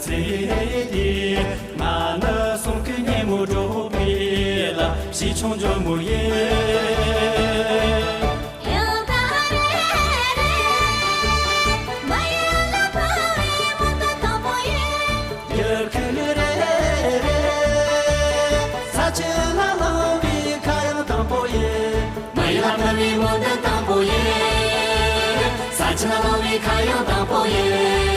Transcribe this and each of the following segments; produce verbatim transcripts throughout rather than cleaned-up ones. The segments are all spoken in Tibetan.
ཚེ་འདི་ང་ནི་གསུང་གི་སྙན་མོ་སྒྲོག་པའི་ལ་ཞིག་ཆུང་འཇོལ་མོ་ཡིན། ཡང་ད་རེ་རེ་མ་ཡར་ལ་ཕུལ་བའི་མོ་འདི་དང་པོ་ཡིན། ཡར་ཁུ་རེ་རེ་ས་ཆེན་ལ་ལངས་པའི་ཁ་གཡང་དང་པོ་ཡིན། མ་ཡར་ལ་ཕུལ་བའི་མོ་འདི་དང་པོ་ཡིན། ས་ཆེན་ལ་ལངས་པའི་ཁ་གཡང་དང་པོ་ཡིན།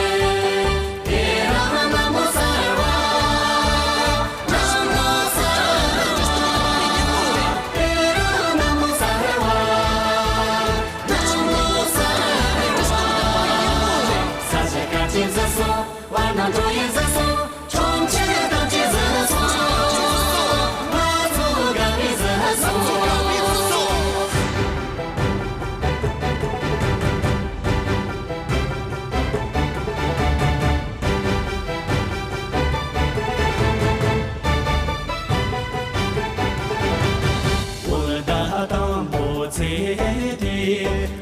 བོད་ཟླ་དང་པོ་ཚེས་དེ་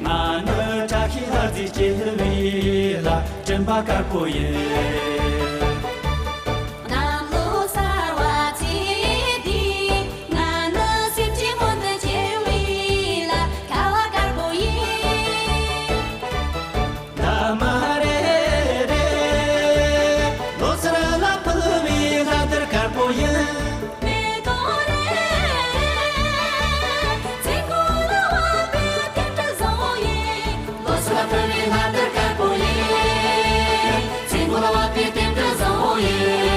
ང་ནི་བཀྲ་ཤིས་ལྷ་རྫས་སྐྱེ་བའི་ལ་སྤྲིན་པ་དཀར་པོ་ཡིན། གནམ་ལོ་གསར་བ་ཚེས་དེ་ང་ནི་སེམས་ཅན་མོ་འདི་སྐྱེ་བའི་ལ་ཁ་བ་དཀར་པོ་ཡིན། ད་མ་རེ་རེ་ལོ་སར་ལ་ཕུལ་བའི་ལྷ་དར་དཀར་པོ་ཡིན། མེ་ཏོག་རེ་ཚེ་འགོ་ལ་བབས་པའི་རྟེན་འབྲེལ་བཟང་བོ་ཡིན། ལོ་སར་ལ་ཕུལ་བའི་ལྷ་དར་དཀར་པོ་ཡིན། ཚེ་འགོ་ལ་བབས་པའི་རྟེན་འབྲེལ་བཟང་བོ་ཡིན།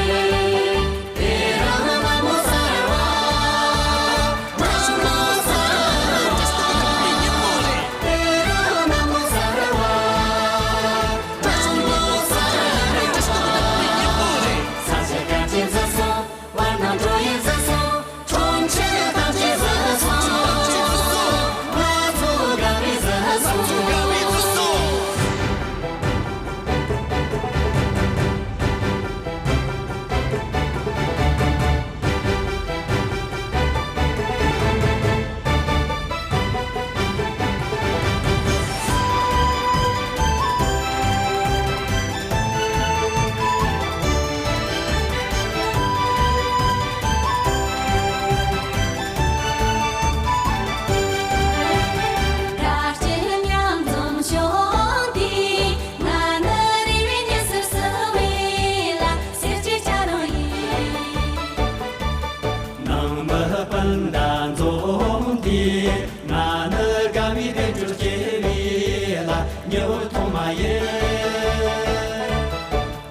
ང་ནི་རེ་བའི་ཉི་ཟེར་བསིལ་བའི་ལ་སེར་སྐྱའི་སྐྱ་རེངས་ཡིན། ནང་མི་སྤུན་ཟླ་འཛོམས་དུས། ང་ནི་དགའ་བའི་བདེ་སྒྲོལ་སྐྱེ་བའི་ལ་ཉི་འོད་ཐོག་མ་ཡིན།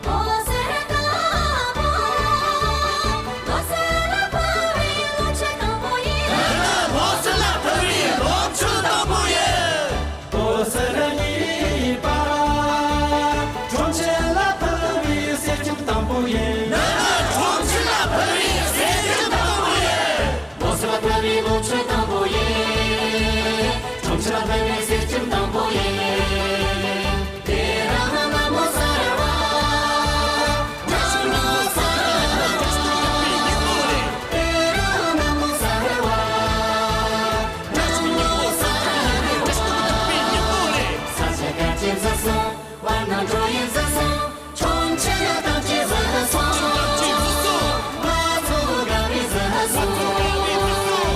ལོ་སར་དང་པོ། ལོ་སར་ལ་ཕུལ་བའི་ལོ་མཆོད་དང་པོ་ཡིན། ལོ་སར་ལ་ཕུལ་བའི་ལོ་མཆོད་དང་པོ་ཡིན། ལོ་སར་གཉིས་པ། ཁྲོམ་ཆེན་ལ་ཕུལ་བའི་གསེར་སྐྱེམས་དང་པོ་ཡིན། ཁྲོམ་ཆེན་ལ་ཕུལ་བའི་གསེར་སྐྱེམས་དང་པོ་ཡིན། ལོ་སར་ལ་ཕུལ་བའི་ལོ་མཆོད་དང་པོ་ཡིན། ཁྲོམ་ཆེན་ལ་ཕུལ་བའི་གསེར་སྐྱེམས་དང་པོ་ཡིན། དེ་རིང་ནམ་ལོ་གསར་བ། ནམ་ལོ་གསར་བ། དེ་རིང་ནམ་ལོ་གསར་བ། ནམ་ལོ་གསར་བ། ས་ཆ་ག་ཅི་བཟོ་སོང་། བར་ན་འགྲོ་ཡི་བཟོ་སོང་། ཁྲོམ་ཆེན་ལ་ཐང་ཆེན་བཟོ་སོང་། ང་ཚོ་དགའ་བའི་བཟོ་སོང་། ང་ཚོ་དགའ་བའི་བཟོ་སོང་།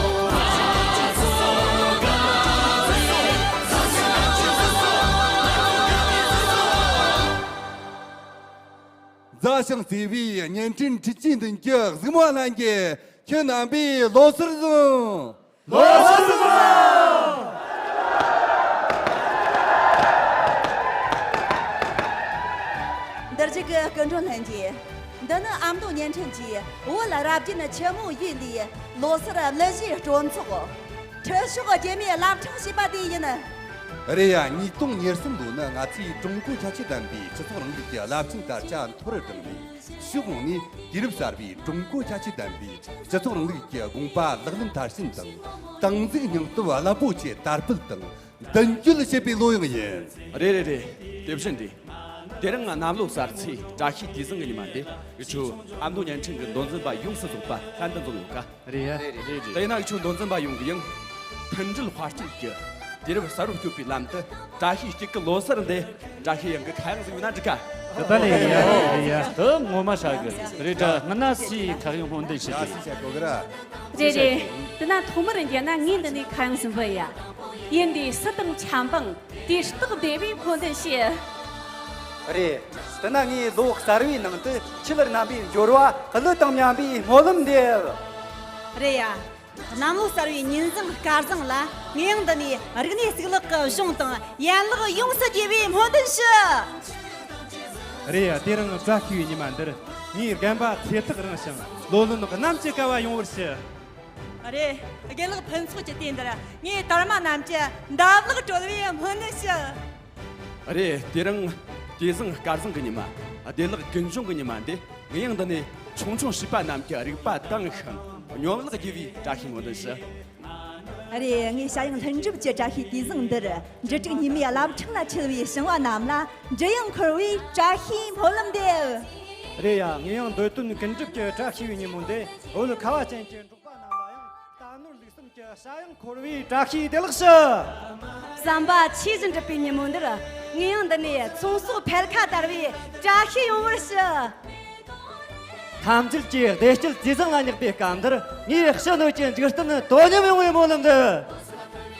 མཛའ་ཞིང་བརྩེ་བའི་བརྙན་འཕྲིན་འཕྲུལ་ཆས་མདུན་གྱི་གཟིགས་མོ་ལྷན་རྒྱས། ཁྱེད་རྣམ་པའི་ལོ་གསར་བཟང་། ལོ་གསར་བཟང་། འདིར་བཞུགས་ཀྱི་སྐུ་མགྲོན་ལྷན་རྒྱས། འདི་ནི་ཨ་མདོ་བརྙན་འཕྲིན་གྱིས་བོད་རབ་བརྒྱུད་ཆེན་མོའི་ཡུལ་ལས་ལོ་སར་གླུ་གཞས་སྤྲོ་ཚོགས། ཁྲི་གཤོག་རྒྱལ་མོའི་བླ་བྲང་ཞེས་པ་དེ་ཡིན། རེད་ཡ། ཉིས་སྟོང་ཉེར་གསུམ་ལོ་ནི་ང་ཚོའི་ཀྲུང་གོ་ཁྱད་ཆོས་ལྡན་པའི་སྤྱི་ཚོགས་རིང་ལུགས་ཀྱི་རླབས་ཆེན་དར་ཆ་མཐོ་རུ་བསྒྲེངས་ནས། ཕྱོགས་ཡོངས་ནས་དུས་རབས་གསར་བའི་ཀྲུང་གོ་ཁྱད་ཆོས་ལྡན་པའི་སྤྱི་ཚོགས་རིང་ལུགས་ཀྱི་དགོངས་པ་ལག་ལེན་མཐར་ཕྱིན་དང་། ཏང་འཛུགས་སྙིང་སྟོབས་རླབས་པོ་ཆེ་དར་སྤེལ་དང་མདུན་སྐྱོད་བྱེད་པའི་ལོ་ཡང་ཡིན། རེད་རེད་རེད། དེ་བཞིན་རེད། དེ་རིང་གནམ་ལོ་གསར་ཚེས་བཀྲ་ཤིས་དུས་བཟང་གི་ཉི་མ་འདི་ཁྱོད་ཨ་མདོ་བརྙན་འཕྲིན་གྱི་མདོ་འཛིན་པ་ཡོངས་སུ་རྫོགས་པ་ལྷན་དུ་འཛོམས་ཡོད་ཀ། རེད་ཡ། རེད་རེད། དེས་ན་ཁྱོད་མདོ་འཛིན་པ་ཡོངས་ཀྱིས་ཡང་མཐུན་སྒྲིལ་དཔལ་སྐྱིད་ཀྱི་དུས་རབས་གསར་བར་སྐྱོད་པའི་ལམ་དུ་བཀྲ་ཤིས་གཅིག་གི་ལོ་གསར་འདི་བཀྲ་ཤིས་ཡང་གི་ཁ་གཡང་ཟིག་ཡོད་ན་འགྲིག་ག། དེ་ལྟ་ལས་ཡ་ཡ་ཡ། དེ་ངོ་མ་ཧྲ་གི་རེད་དྲ། ང་ན་སི་ཁ་ཡང་སྨོན་འདུན་ཞུ་གི་རེད། རེད་རེད། དེ་ན་ཐོག་མར་འགྱེལ་ན་ངས་འདི་ནས་ཁ་ཡང་སུན་པོ་ཡ། ཡིན་འདི་སི་དང་ཆབ་འབངས་དེ་སྟག་སྡེ་བའི་སྨོན་འདུན་ཞུ། རེད། དེ་ན་ངས་ལོ་གསར་བའི་ནང་དུ་ཁྱེད་རྣམ་པའི་འབྱོར་བ་གླུ་དང་མཉམ་པའི་སྨོན་ལམ་འདེབས། རེད་ཡ། གནམ་ལོ་གསར་བའི་ཉིན་བཟང་སྐར་བཟང་ལ་ངས་ཡང་འདི་ནས་རིག་གནས་གཙུག་ལག་གི་གཞུང་དང་ཡན་ལག་ཡོངས་སུ་རྒྱས་པའི་སྨོན་འདུན་ཞུ། རེད་ཡ། དེ་རིང་བཀྲ་ཤིས་པའི་ཉི་མ་འདིར་ངས་རྒན་པ་ཚེ་ཐག་རིང་ཞིང་ལོ་ལོན་གནམ་གྱི་བསྐལ་བ་ཡོང་བར་ཞུ། རེད། རྒན་ལགས་ཕུན་ཚོགས་ཀྱི་དུས་འདིར་ངས་དར་མ་རྣམས་ཀྱི་འདབ་ལག་གྲོལ་བའི་སྨོན་འདུན་ཞུ། རེད། དེ་རིང་དུས་བཟང་སྐར་བཟང་གི་ཉི་མ། བདེ་ལེགས་ཀུན་འབྱུང་གི་ཉི་མ་འདི། ངས་ཡང་འདི་ནས་ཆུང་ཆུང་བྱིས་པ་རྣམས་ཀྱི་རིག་པ་དྭངས་ཤིང་སྙོམས་ལག་རྒྱས་པའི་བཀྲ་ཤིས་སྨོན་འདུན་ཞུ། རེད། ངས་ཤ་ཡང་ལྷུན་གྲུབ་ཀྱི་བཀྲ་ཤིས་དུས་བཟང་འདིར་འབྲུ་དྲུག་ཉི་མའི་རླབས་ཕྲེང་ལ་འཁྲིལ་བའི་ཞིང་བ་རྣམས་ལ་འབྲི་གཡང་འཁོར་བའི་བཀྲ་ཤིས་སྨོན་ལམ་འདེབས། རེད་ཡ། ངས་ཡང་འདོད་དོན་ཀུན་འགྲུབ་ཀྱི་བཀྲ་ཤིས་པའི་ཉིན་མོ་འདི་བོད་ཁ་བ་ཅན་གྱི་འབྲོག་པ་རྣམས་ལ་ཡང་རྟ་ནོར་ལུག་གསུམ་གྱི་ཞ་ཡང་འཁོར་བའི་བཀྲ་ཤིས་བདེ་ལེགས་ཞུ། བསམ་པ་ཆོས་བཞིན་འགྲུབ་པའི་ཉིན་མོ་འདིར་ངས་ཡང་འདི་ནས་ཚོང་ཟོག་འཕེལ་ཁ་དར་བའི་བཀྲ་ཤིས་ཡོང་བར་ཞུ། ཐམས་ཅད་ཀྱི་བདེ་སྐྱིད་ཇེ་བཟང་ལ་སྙེག་པའི་སྐབས་འདིར་ངས་ཕྱི་སྣོད་ཀྱི་འཇིག་རྟེན་དོ་མཉམ་ཡོང་བའི་སྨོན་ལམ་འདེབས།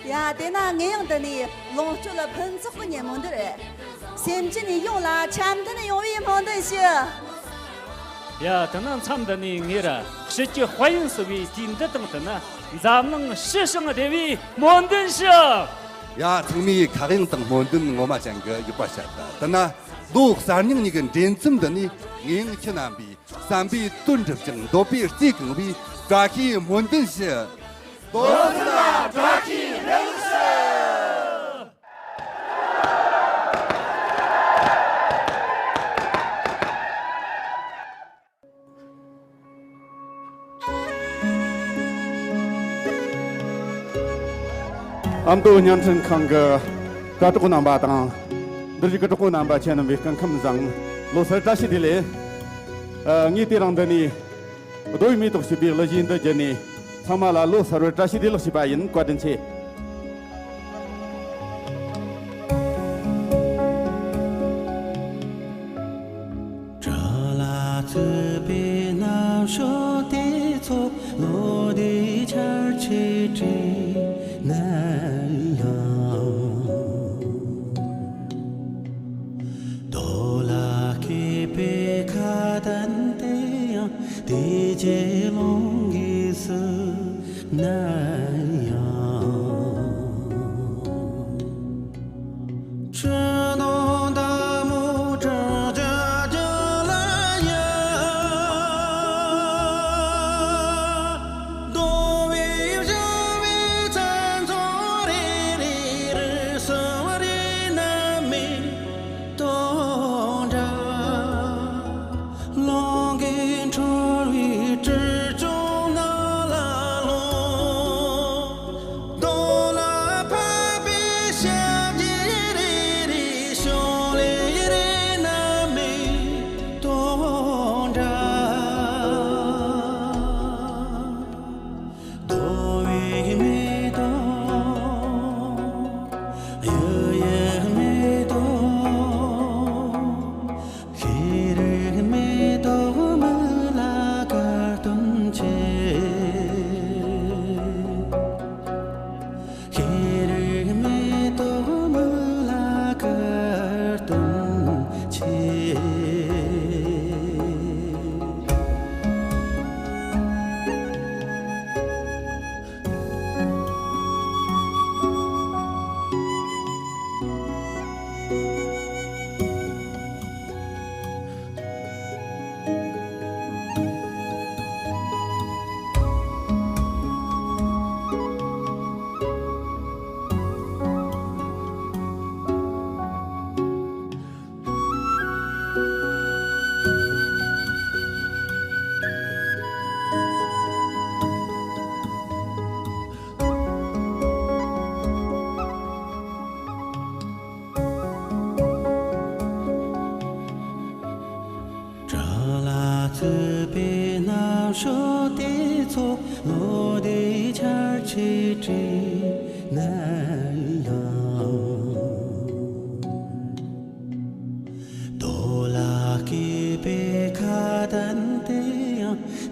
ཡ། དེ་ན་ངས་ཡང་འདི་ནས་ལོངས་སྤྱོད་ལ་ཕུན་ཚོགས་ཀྱི་ཉིན་མོ་འདིར་སེམས་ཅན་ཡོངས་ལ་འཆམ་མཐུན་ཡོང་བའི་སྨོན་འདུན་ཞུ། ཡ། དེ་ན་མཚམས་འདི་ནས་ངས་ར་དཔྱིད་ཀྱི་དཔལ་ཡོན་གསོ་བའི་དུས་འདི་དང་བསྟུན་ན་འཛམ་གླིང་ཞི་ཞིང་བདེ་བའི་སྨོན་འདུན་ཞུ། ཡ། ཚང་མས་ཁ་གཡང་དང་སྨོན་འདུན་ངོ་མ་ཅན་གྱི་དབྱུག་པ་བཤད་པ་དེ་ན་ལོ་གསར་རྙིང་གཉིས་ཀྱི་འདྲེས་མཚམས་འདི་ནས་ངས་ཡང་ཁྱེད་རྣམ་པའི་བསམ་པའི་དོན་འགྲུབ་ཅིང་འདོད་པའི་རྩེ་གང་བའི་བཀྲ་ཤིས་སྨོན་འདུན་ཞུ། རྡོ་རྗེ་ལ་བཀྲ་ཤིས་བདེ་ལེགས་ཞུ། ཨ་མདོ་བརྙན་འཕྲིན་ཁང་གི་དྲ་གྲོགས་རྣམ་པ་དང་། འདིར་བཞུགས་ཀྱི་གྲོགས་པོ་རྣམ་པ་ཁྱེད་རྣམ་པའི་སྐུ་ཁམས་བཟང་། ལོ་གསར་བཀྲ་ཤིས་བདེ་ལེགས། ཨ། ངས་དེ་རིང་འདི་ནས་རྡོ་ཡི་མེ་ཏོག་ཞེས་པའི་གླུ་གཞས་འདི་བརྒྱུད་ནས་ཚང་མ་ལ་ལོ་གསར་བའི་བཀྲ་ཤིས་བདེ་ལེགས་ཞུས་པ་ཡིན། བཀའ་དྲིན་ཆེ།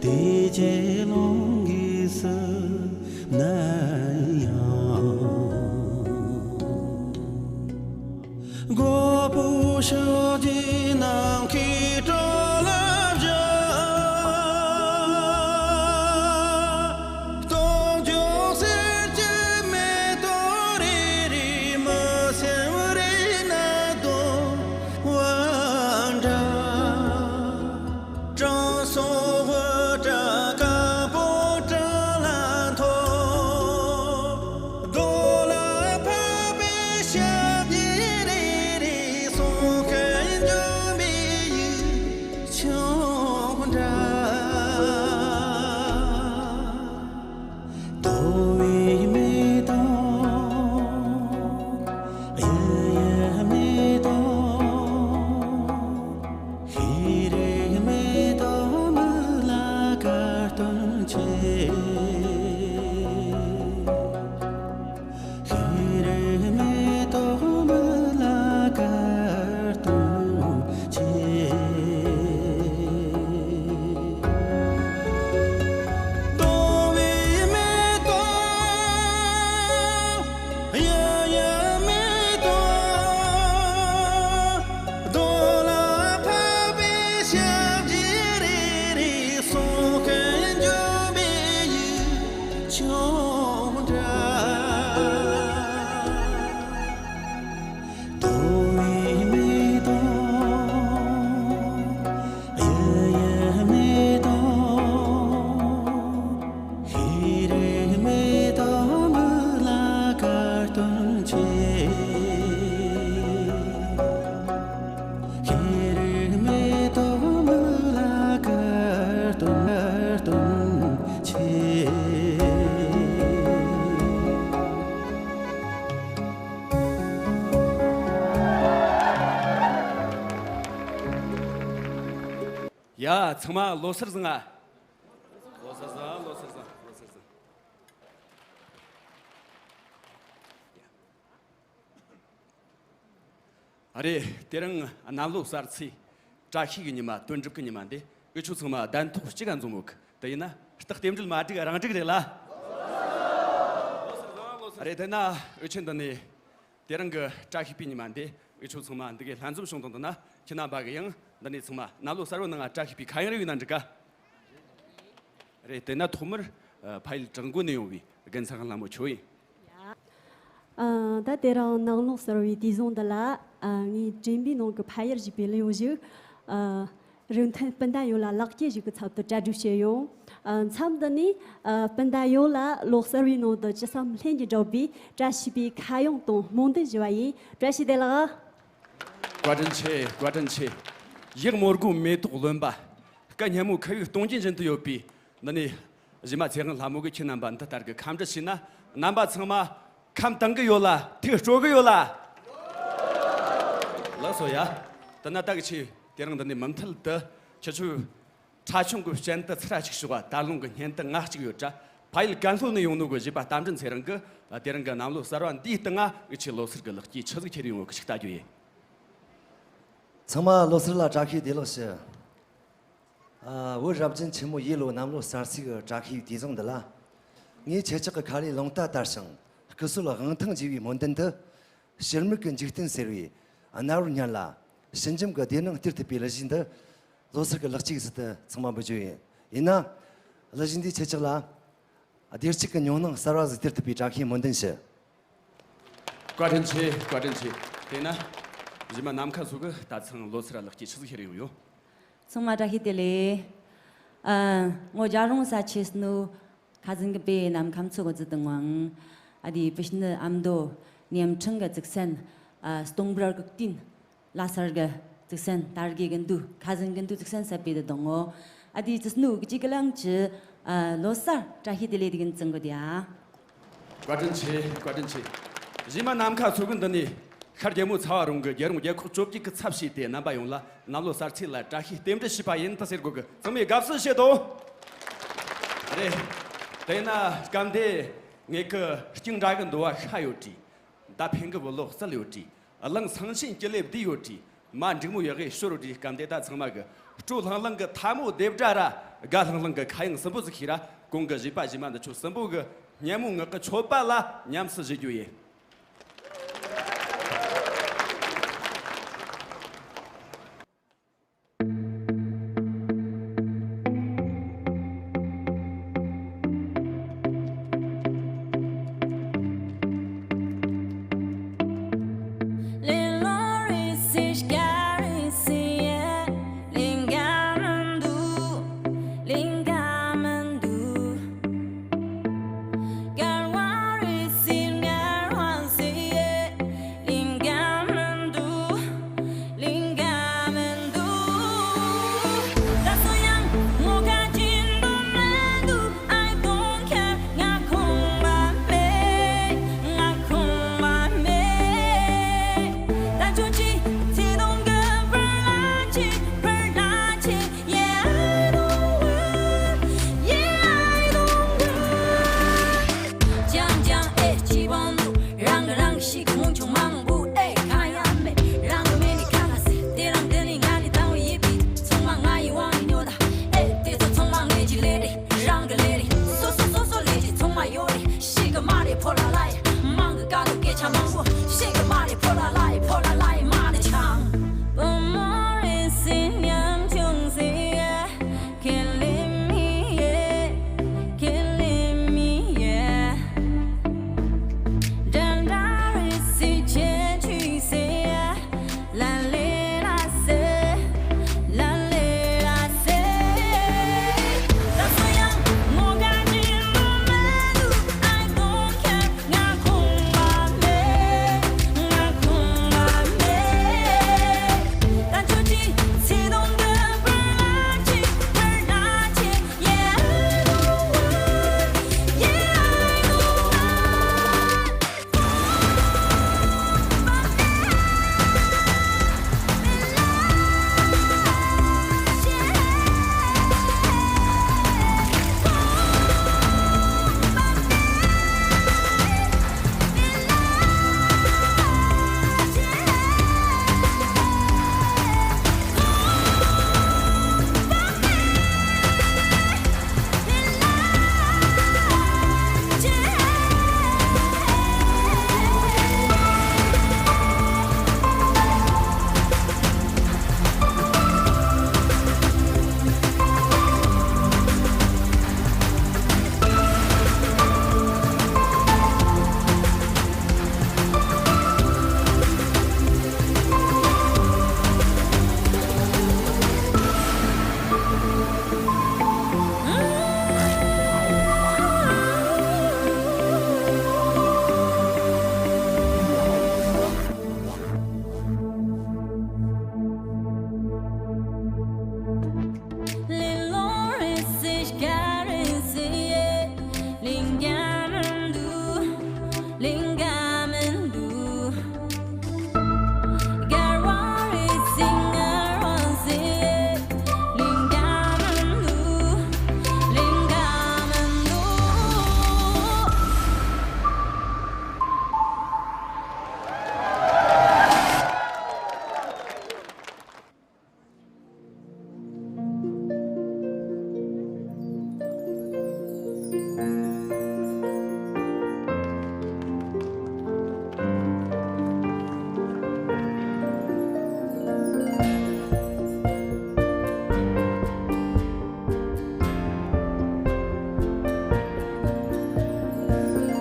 ལས་ཀྱི་ལོང་གིས་སུ་ན་ཡང་། སྒོ་པོ་ཤོད་ཀྱི་ནམ་མཁའི་བྲོ་ལ་བཞག་སྟོང་རྒྱུ་གསེར་གྱི་མེ་ཏོག་རེ་རེ་མི་སེམས་རེ་ན་སྡོད་པ་འདྲ། དྲང་སྲོང་དབུ་སྐྲ་དཀར་པོ་བྲག་ལ་འཐོར། རྡོ་ལ་ཕབ་པའི་ཞབས་རྗེས་རེ་རེ་སྲོག་ཤིང་འཇོམས་པའི་ཡུལ་ལྗོངས་འདྲ། དོ་བའི་མེ་ཏོག་ཡི་ཡི་མེ་ཏོག་ཤེས་རིག་མེ་ཏོག་མི་ལ་དགའ་སྟོན་ཆེ། ཤེས་རིག་མེ་ཏོག་མི་ལ་དགའ་སྟོན་ཆེ། དོ་བའི་མེ་ཏོག་ཡི་ཡི་མེ་ཏོག་རྡོ་ལ་ཕབ་པའི་ཞབས་རྗེས་རེ་རེ་སྲོག་ཤིང་འཇོམས་པའི་ཡུལ་ལྗོངས་འདྲ། དོ་བའི་མེ་ཏོག་ཡི་ཡི་མེ་ཏོག་ཤེས་རིག་མེ་ཏོག་མི་ལ་དགའ་སྟོན་ཆེ། ཤེས་རིག་མེ་ཏོག་མི་ལ་དགའ་སྟོན་སྟོན་ཆེ། ཡ། ཚང་མ་ལོ་གསར་བཟང་ང་། ལོ་གསར་བཟང་། ལོ་གསར་བཟང་། ལོ་གསར་བཟང་། ཨ་རེ། དེ་རིང་གནམ་ལོ་གསར་ཚེས་བཀྲ་ཤིས་ཀྱི་ཉི་མ། དོན་གྲུབ་ཀྱི་ཉི་མ་འདི་འུ་ཆོ་ཚང་མ་གདན་ཐོག་གཅིག་ག་འཛོམས་ཡོད་གི། དེ་ཡིན་ན་རྟགས་རྟེན་འབྲེལ་མ་འགྲིག་རང་འགྲིག་རེད་ལ། ཨ་རེ། དེ་ན་འུ་ཆོ་འདི་ནས་དེ་རིང་གི་བཀྲ་ཤིས་པའི་ཉི་མ་འདི་འུ་ཆོ་ཚང་མ་འདི་གའི་ལྷན་འཛོམས་བྱུང་དང་། དེ་ན་ཁྱེད་རྣམ་པ་གི་ཡང་འདི་ནས་ཚང་མ་གནམ་ལོ་གསར་བའི་ནང་བཀྲ་ཤིས་པའི་ཁ་གཡང་རེ་ཡོད་ན་འགྲིག་ག། རེད། དེ་ན་ཐོག་མར་ཕ་ཡུལ་བྲག་མགོ་ནས་ཡོང་བའི་རྒན་ཚེ་དབང་ལྷ་མོ་ཁྱོད་ཡིན། ཡ། ཨ། ད་དེ་རིང་གནམ་ལོ་གསར་བའི་དུས་བཟང་འདི་ལ། ཨ། ངས་དྲན་པའི་ནང་གི་ཕ་ཡུལ་ཞེས་པའི་གླུ་ཞིག་ཨ། རིགས་མཐུན་སྤུན་ཟླ་ཡོངས་ལ་ལེགས་སྐྱེས་ཞུ་གི་ཚབ་ཏུ་གྲ་སྒྲིག་བྱས་ཡོང་། ཨ། མཚམས་འདི་ནས། ཨ། སྤུན་ཟླ་ཡོངས་ལ་ལོ་གསར་བའི་ནང་དུ་ཅི་བསམ་ལྷུན་གྱིས་འགྲུབ་པའི་བཀྲ་ཤིས་པའི་ཁ་གཡང་དང་སྨོན་འདུན་ཞུ་བ་ཡིན། བཀྲ་ཤིས་བདེ་ལེགས། བཀའ་དྲིན་ཆེ། བཀའ་དྲིན་ཆེ། ཡག་མོ་སྒོ་མེ་ཏོག་རློན་པ། སྐད་སྙན་མོ་ཁ་ཡུག་གཏོང་རྒྱུ་བཞིན་དུ་ཡོད་པའི་འདི་ནས་གཞས་མ་ཚེ་དབང་ལྷ་མོ་གིས་ཁྱེད་རྣམ་པ་འདི་ལྟར་གྱི་ཁམས་འདྲི་བྱས་ན། རྣམ་པ་ཚང་མ་ཁམས་དྭངས་གི་ཡོད་ལ། ཐུགས་སྤྲོ་གི་ཡོད་ལ། ལགས་སོ་ཡ། དེ་ན་ད་གི་ཆེ། དེ་རིང་འདི་ནས་མུ་མཐུད་དུ་ཁྱེད་ཚོས་ཁྲ་ཆུང་གི་སྤྱན་དུ་ཚེ་ར་གཅིག་ཞོག་པ། དར་ལུང་གི་སྙན་དུ་ང་གཅིག་ཡོད་དྲ། ཕ་ཡུལ་ཀན་ལྷོ་ནས་ཡོང་ནོ་གི་གཞས་པ་རྟ་མགྲིན་ཚེ་རིང་གིས་དེ་རིང་གི་གནམ་ལོ་གསར་བ་འདིའི་སྟེང་ང་འུ་ཆོའི་ལོ་གསར་གི་ལེགས་སྐྱེས་ཆི་ཟིག་ཁྱེར་ཡོང་གི་ཞིག་ལྟ་རྒྱུ་ཡིན། ཚང་མ་ལོ་གསར་ལ་བཀྲ་ཤིས་བདེ་ལེགས་ཞུ། ཨ། བོད་རབ་བརྗིད་ཆེན་མོ་ཡེ་ལོ་གནམ་ལོ་གསར་ཚེས་ཀྱི་བཀྲ་ཤིས་དུས་བཟང་འདི་ལ། ངས་ཁྱེད་ཅག་གི་ཁ་ལས་རླུང་རྟ་དར་ཞིང་སྐུ་གསོལ་དབང་ཐང་རྒྱས་པའི་སྨོན་འདུན་དུ། ཕྱི་མིག་གི་འཇིག་རྟེན་ཟེར་བའི་གནའ་བོའི་སྙན་ལ། ཕྱི་འཇམ་གྱི་བདེ་སྣང་སྟེར་ཐུབ་པའི་གླུ་གཞས་འདི་ལོ་གསར་གྱི་ལེགས་སྐྱེས་ཟིག་ཏུ་ཚང་མ་འབུལ་རྒྱུ་ཡིན། ཡིན་ན། གླུ་གཞས་འདིས་ཁྱེད་ཅག་ལ་བདེ་སྐྱིད་ཀྱི་མྱོང་སྣང་གསར་བ་ཟིག་སྟེར་ཐུབ་པའི་བཀྲ་ཤིས་སྨོན་འདུན་ཞུ། བཀའ་དྲིན་ཆེ། བཀའ་དྲིན་ཆེ། དེས་ན་གཞས་མ་ནམ་མཁའ་མཚོ་གིས་ད་ཐེངས་ལོ་གསར་ལེགས་སྐྱེས་ཆི་ཟིག་ཁྱེར་ཡོང་ཡོད། ཚང་མ་བཀྲ་ཤིས་བདེ་ལེགས། ཨ། ངོ་རྒྱལ་རོང་ས་ཆེ་སྣུ། ཁ་ཟིན་གི་པའི་ནམ་མཁའ་མཚོ་གི་ཙི་དང་ངང་། ཨ་དེ་པི་ཤི་ནི་ཨ་མདོ་ཉམ་ཕྲེང་གི་ཙིག་སན། ཨ། སྟོང་འབྲར་གི་ཀུན། ལ་སར་གི་ཙིག་སན། དར་གི་གི་འདུ། ཁ་ཟིན་གི་འདུ་ཙིག་སན་ཟབ་པའི་དུ་དང་ངོ་། ཨ་དེ་ཙི་སྣུ་གི་ཅི་གི་ལང་ཅི། ཨ། ལོ་གསར་བཀྲ་ཤིས་བདེ་ལེགས་དེ་གི་ཙང་གི་དེ་ཨ། བཀའ་དྲིན་ཆེ། བཀའ་དྲིན་ཆེ། གཞས་མ་ནམ་མཁའ་མཚོ་གིས་འདི་ནས་ཤར་རྒྱལ་མོ་ཚ་བ་རོང་གི་རྒྱལ་རོང་རྒྱལ་ཁོག་བཅོ་བརྒྱད་ཀྱི་ཚབ་བྱས་ཏེ་རྣམ་པ་ཡོངས་ལ་གནམ་ལོ་གསར་ཚེས་ལ་བཀྲ་ཤིས་རྟེན་འབྲེལ་ཞུས་པ་ཡིན་ད་ཟེར་དགོས་གི། ཚང་མས་དགའ་བསུ་བྱེད་དོ། རེད། དེས་ན་སྐབས་འདི་ངེད་ཀྱི་སྤྲིན་འདྲ་གི་འདུ་བ་ཤ་ཡོད་དྲིས། མདའ་འཕེན་གི་བུ་ལོ་རྩལ་ཡོད་དྲིས། གླིང་ཚང་ཆེན་སྐྱིད་ལེ་བདེ་ཡོད་དྲིས། མ་འགྲིག་མོ་ཡག་གི་ཤོ་རོ་དྲིའི་སྐམ་དེ་ད་ཚང་མ་གི་སྤྲོ་ལྷང་ལྷང་གི་ཐལ་མོ་རྡེབ་སྒྲ་ར། དགའ་ལྷང་ལྷང་གི་ཁ་གཡང་སིམ་པོ་ཟིག་ཤེས་ར། གོང་གི་གཞས་པ་གཞས་མ་འདི་ཆོ་སིམ་པོ་གི་སྙན་མོ་ངག་གི་མཆོད་པ་ལ་ཉམས་སུ་བཞེས་རྒྱུ་ཡིན།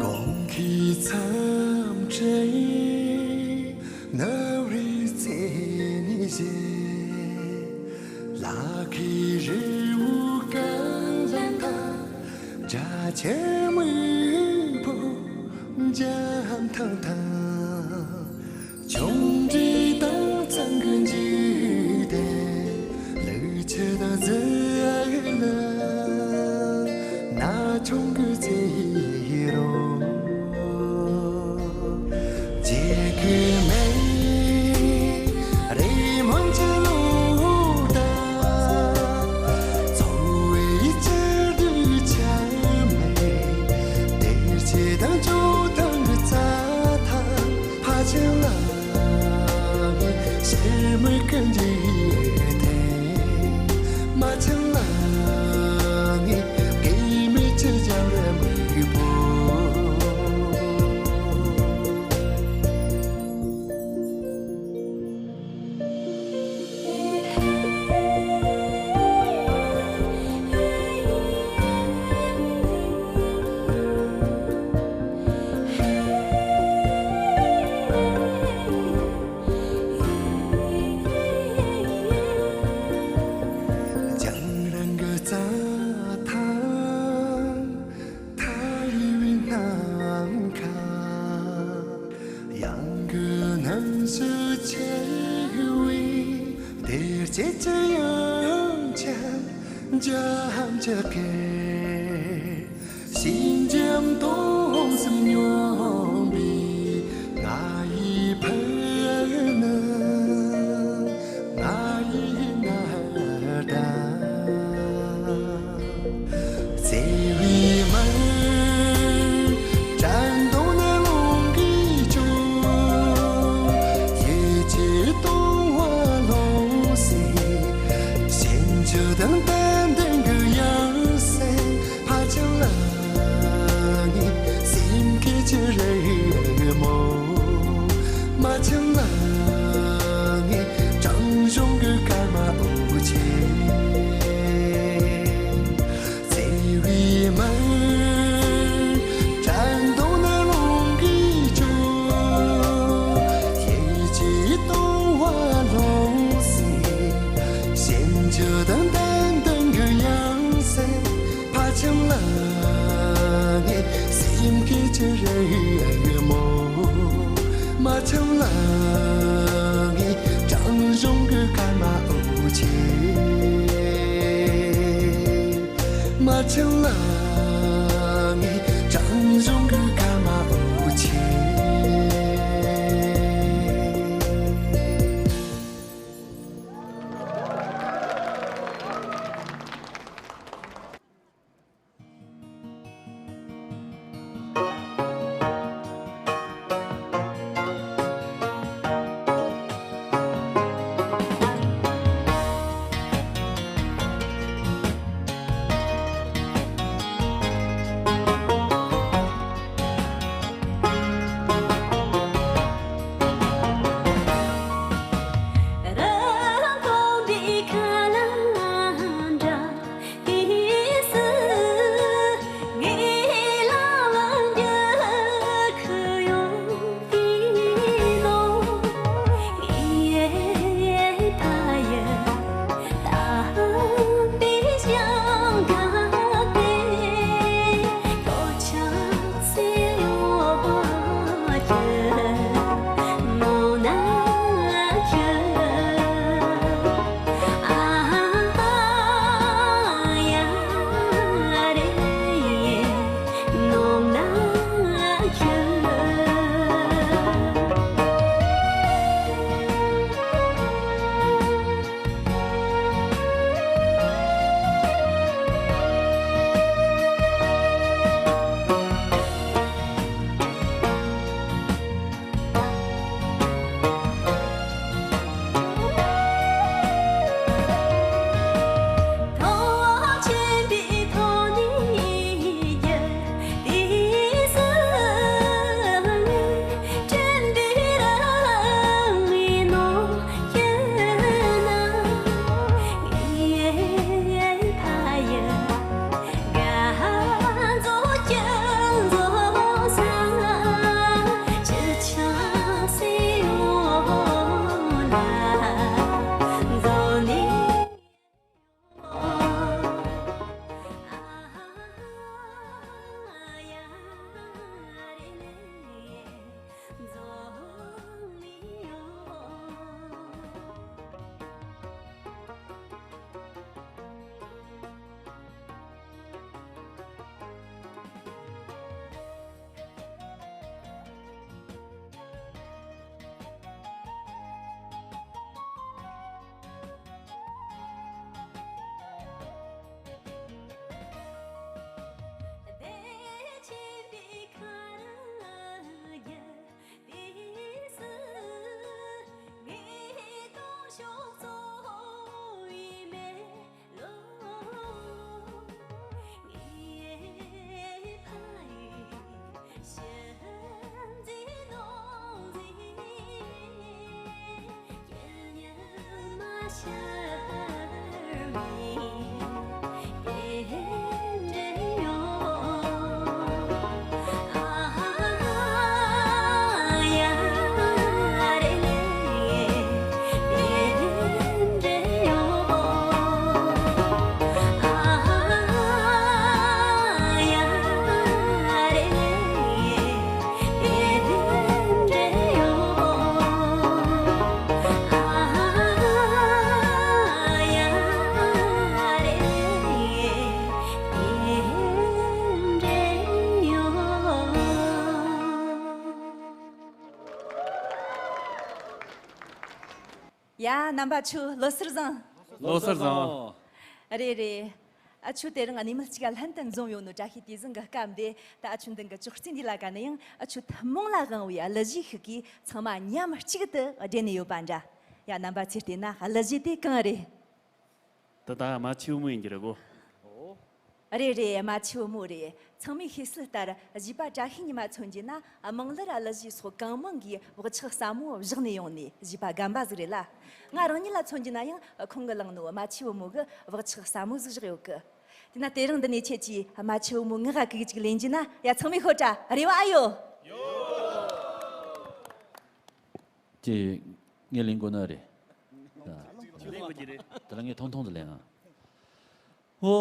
གོང་གི་མཚམས་སྤྲིན་ནག་རིས་རྩེ་ནས་བཞད། ལ་ཁའི་རི་བོ་གངས་ལ་འཐམ། རྒྱ་ཆེན་མི་བོ་འཇམ་ཐང་ཐང་། ཆུང་འདྲིས་དྭངས་གཙང་གི་འཇིག་རྟེན། ལུག་ཁྱུ་དང་རྫི་ལ་ན་ཆུང་གི་རྩེ་རུ། རྗེ་གི་མེ་རེ་མོན་གྱི་ལོ་ཟླ། འཚོ་བའི་བཅུད་དུ་ཆ་མེད། བདེ་སྐྱིད་དང་སྐྱོ་སྡང་གི་རྩྭ་ཐང་ཕ་ཆེན་ལ། ཕྱི་མིག་ མ་ཆང་ལ་ངའི་སྐྱེ་མེད་ཀྱི་རྒྱབ་ར་མི་བོ། རྒྱང་རིང་གི་རྩྭ་ཐང་མཐའ་ཡས་པའི་ནམ་མཁའ། ཡང་གི་ནམ་ཞིག་ཆེ་བའི་དེར་སྐྱེས་ཀྱི་ཡང་ཆེན་འཇམ་ཅག་གེ། ཞིང་འཇམ་དུང་སེམས་སྙོམས་པའི་ང་ཡི་ཕུ་ནུ། ང་ཡི་ན་ད། བརྩེ་བའི་མར། དྲན་གདུང་ནི་རླུང་གིས་སྐྱོ། ཡིད་ཀྱི་སྟོང་བ་ལྷུང་སེ། ཞིམ་ཆུ་དང་ཏན་ཏན་གྱི་ཡང་སེ། ཕ་ཆང་ལ་ངའི་སེམས་སྐད་ཅིག་རེ་མོ། མ་ཆང་ལ་ངའི་བྲང་གཞུང་གི་སྐར་མ་འོད་ཆེན། བརྩེ་བའི་མར། དྲན་གདུང་ནི་རླུང་གིས་སྐྱོ། ཡིད་ཀྱི་སྟོང་བ་ལྷུང་སེ། ཞིམ་ཆུ་དང་ཏན་ཏན་གྱི་ཡང་སེ། ཕ་ཆང་ལ་ངའི་སེམས་སྐད་ཅིག་རེ་མོ། མ་ཆང་ལ་ངའི་བྲང་གཞུང་གི་སྐར་མ་འོད་ཆེན། མ་ཆང་ལ་ངའི་བྲང་གཞུང་གི་སྐར་མ་འོད་ཆེན། ཡ། རྣམ་པ་ཚོ་ལོ་གསར་བཟང་། ལོ་གསར་བཟང་། རེད་རེད། ཨ་ཆོ་དེ་རིང་གནས་མལ་གཅིག་ལྷན་དུ་འཛོམས་ཡོད་ནོ་བཀྲ་ཤིས་བདེ་ཟིན་གི་སྐབས་འདི། ད་ཨ་ཆོ་མདུན་གི་ཅོག་ཙེ་འདི་ལ་ག་ནས་ཡང་ཨ་ཆོ་ཐུན་མོང་ལ་དབང་བའི་གླུ་གཞས་ཤིག་གིས་ཚང་མ་མཉམ་གཅིག་ཏུ་སྦྲེལ་ནས་ཡོད་པ་འདྲ། ཡ། རྣམ་པ་ཚོས་བལྟས་ན་གླུ་གཞས་དེ་གང་རེད། ད་ད་རྨ་ཆུ་བོ་མོ་ཡིན་གྱི་རེད་གོ། རེད་རེད། རྨ་ཆུ་བོ་མོ་རེད། ཚང་མའི་ཤེས་གསལ་ལྟར་གཞས་པ་བཀྲ་ཤིས་ཉི་མ་མཚོན་གྱི་ན་དམངས་གླུ་ར་གླུ་གཞས་སོགས་གང་མང་གི་བག་ཆགས་ཟབ་མོ་བཞག་ནས་ཡོང་ནས་གཞས་པ་རྒན་པ་ཟིག་རེད་ལ། ང་རང་ཉིད་ལ་མཚོན་གྱི་ན་ཡང་ཁོང་གིས་བླངས་ནོ་རྨ་ཆུ་བོ་མོ་གི་བག་ཆགས་ཟབ་མོ་ཟིག་བཞག་ཡོད་གི། དེས་ན་དེ་རིང་འདི་ནས་ཁྱེད་ཀྱིས་རྨ་ཆུ་བོ་མོ་ངག་གི་ཅིག་ལེན་གྱི་ན། ཡ། ཚང་མས་ཤོད་དྲ། རེ་བ་ཨ་ཡོད། ཀྱེ། ངས་ལེན་དགོས་ནི་རེད། ལེན་དགོས་ཀྱི་རེད། དེ་ལ་ངས་ཐུང་ཐུང་དུ་ལེན་ཨ། བུ་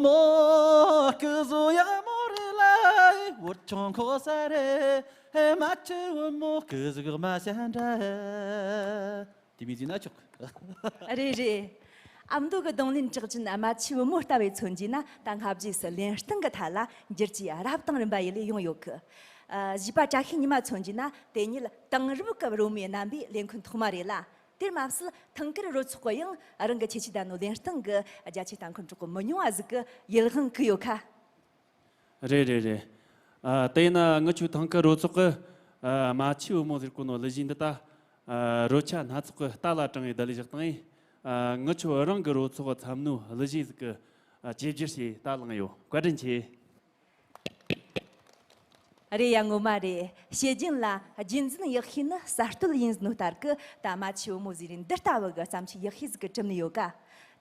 མོ་སྐུ་གཟུགས་ཡག་མོ་རེད་ལ། བུ་ཆུང་ཁོ་ས་རེད། རྨ་ཆུ་བུ་མོ་སྐུ་གཟུགས་རྨ་བྱ་འདྲ། དེ་མི་བརྩིས་ན་ཆོག་གི། རེད་རེད། ཨ་མདོ་གི་རྡུང་ལེན་གྲགས་ཅན་རྨ་ཆུ་བུ་མོ་ལྟ་བུའི་མཚོན་གྱི་ན་ད་སྔ་རྗེས་སུ་ལེན་སྟངས་ཀྱི་ཐད་ལ་འགྱུར་བཅོས་རབ་དང་རིམ་པ་ཡི་ལས་ཡོང་ཡོད་གི། ཨ། གཞས་པ་བཀྲ་ཤིས་ཉི་མ་མཚོན་གྱི་ན་དེ་ཉིད་དེང་རབས་ཀྱི་རོལ་མོའི་རྣམ་པའི་ལས་འཁོན་ཐོག་མ་རེད་ལ། དེར་མ་ཟད་ཐང་དཀར་རོལ་ཚོགས་ཀྱི་ཡང་རང་གི་ཁྱད་ཆོས་ལྡན་ནོ་ལེན་སྟངས་ཀྱིས་རྒྱ་ཆེའི་ལྟ་མཁན་གྲོགས་པོ་མི་ཉུང་བ་ཟིག་གི་ཡིད་དབང་བཀུག་ཡོད་ཁ། རེད་རེད་རེད། ཨ། དེས་ན་ངི་ཆོ་ཐང་དཀར་རོལ་ཚོགས་ཀྱི། ཨ། རྨ་ཆུ་བུ་མོ་ཟེར་གོ་ནོ་གླུ་གཞས་འདི་ད། ཨ། རོལ་ཆ་སྣ་ཚོགས་ཀྱི་རྟ་ལ་དྲངས་ཡི་བརྡ་ལས་བཞག་བཏང་ཡི། ཨ། ངི་ཆོ་རང་གི་རོལ་ཚོགས་འཚམ་ནོ་གླུ་གཞས་ཟིག་གི། ཨ། བཅོས་བསྒྱུར་བྱས་ད་བླངས་ཡོད། བཀའ་དྲིན་ཆེ། རེད་ཡ། ངོ་མ་རེད། བཤད་རྒྱུན་ལ་རྒྱུན་འཛིན་ཡག་ཤོས་ནི་གསར་གཏོད་ཡིན་ནོ་ལྟར་གི། ད་རྨ་ཆུ་བུ་མོ་ཟེར་རིན་འདི་ལྟ་བུ་གི་བརྩམས་ཆོས་ཡག་ཤོས་ཟིག་གི་གྲུབ་ནི་ཡོད་ཀ།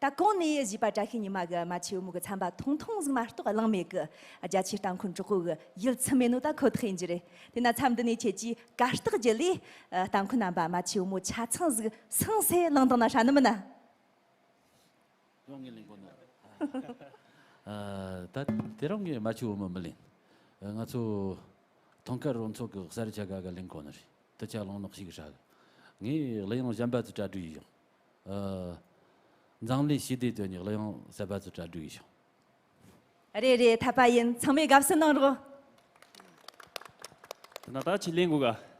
ད་གོང་ནས་གཞས་པ་བཀྲ་ཤིས་ཉི་མ་གི་རྨ་ཆུ་བུ་མོ་གི་ཚན་པ་ཐུང་ཐུང་ཟིག་མ་གཏོགས་བླངས་མེད་གི། རྒྱ་ཆེའི་ལྟ་མཁན་གྲོགས་པོ་གི་ཡིད་ཚིམ་མེད་ནོ་ད་ཁོ་ཐག་ཡིན་རྒྱུ་རེད། དེ་ན་མཚམས་འདི་ནས་ཁྱེད་ཀྱིས་གར་སྟེགས་བརྒྱུད་ལས། ཨ། ལྟ་མཁན་རྣམ་པ་རྨ་ཆུ་བུ་མོ་ཆ་ཚང་ཟིག་སངས་སེ་བླངས་བཏང་ན་ཧྲ་ནི་མིན་ན། ཡང་ངས་ལེན་དགོས་ན། ཨ། ད་དེ་རིང་ངས་རྨ་ཆུ་བུ་མོ་མི་ལེན། ང་ཚོ་ཐང་དཀར་རོལ་ཚོགས་ཀྱི་གསར་ཆ་ག་ག་ལེན་དགོས་ནི་རེད། དེ་ཆ་ལོང་ནོག་ཞིག་ཧྲ་གི། ངས་གླུ་དབྱངས་གཞན་པ་ཚོ་གྲ་སྒྲིག་ཡིས་ཡོང་། ཨ། འཛམ་གླིང་ཞི་བདེ་དོན་གཉེར་གླུ་དབྱངས་གསར་པ་ཚོ་གྲ་སྒྲིག་ཡིས་ཡོང་། རེད་རེད། འཐད་པ་ཡིན། ཚང་མས་དགའ་བསུ་གནང་རོགས། དེ་ན་ད་ཆི་ལེན་དགོས་ག།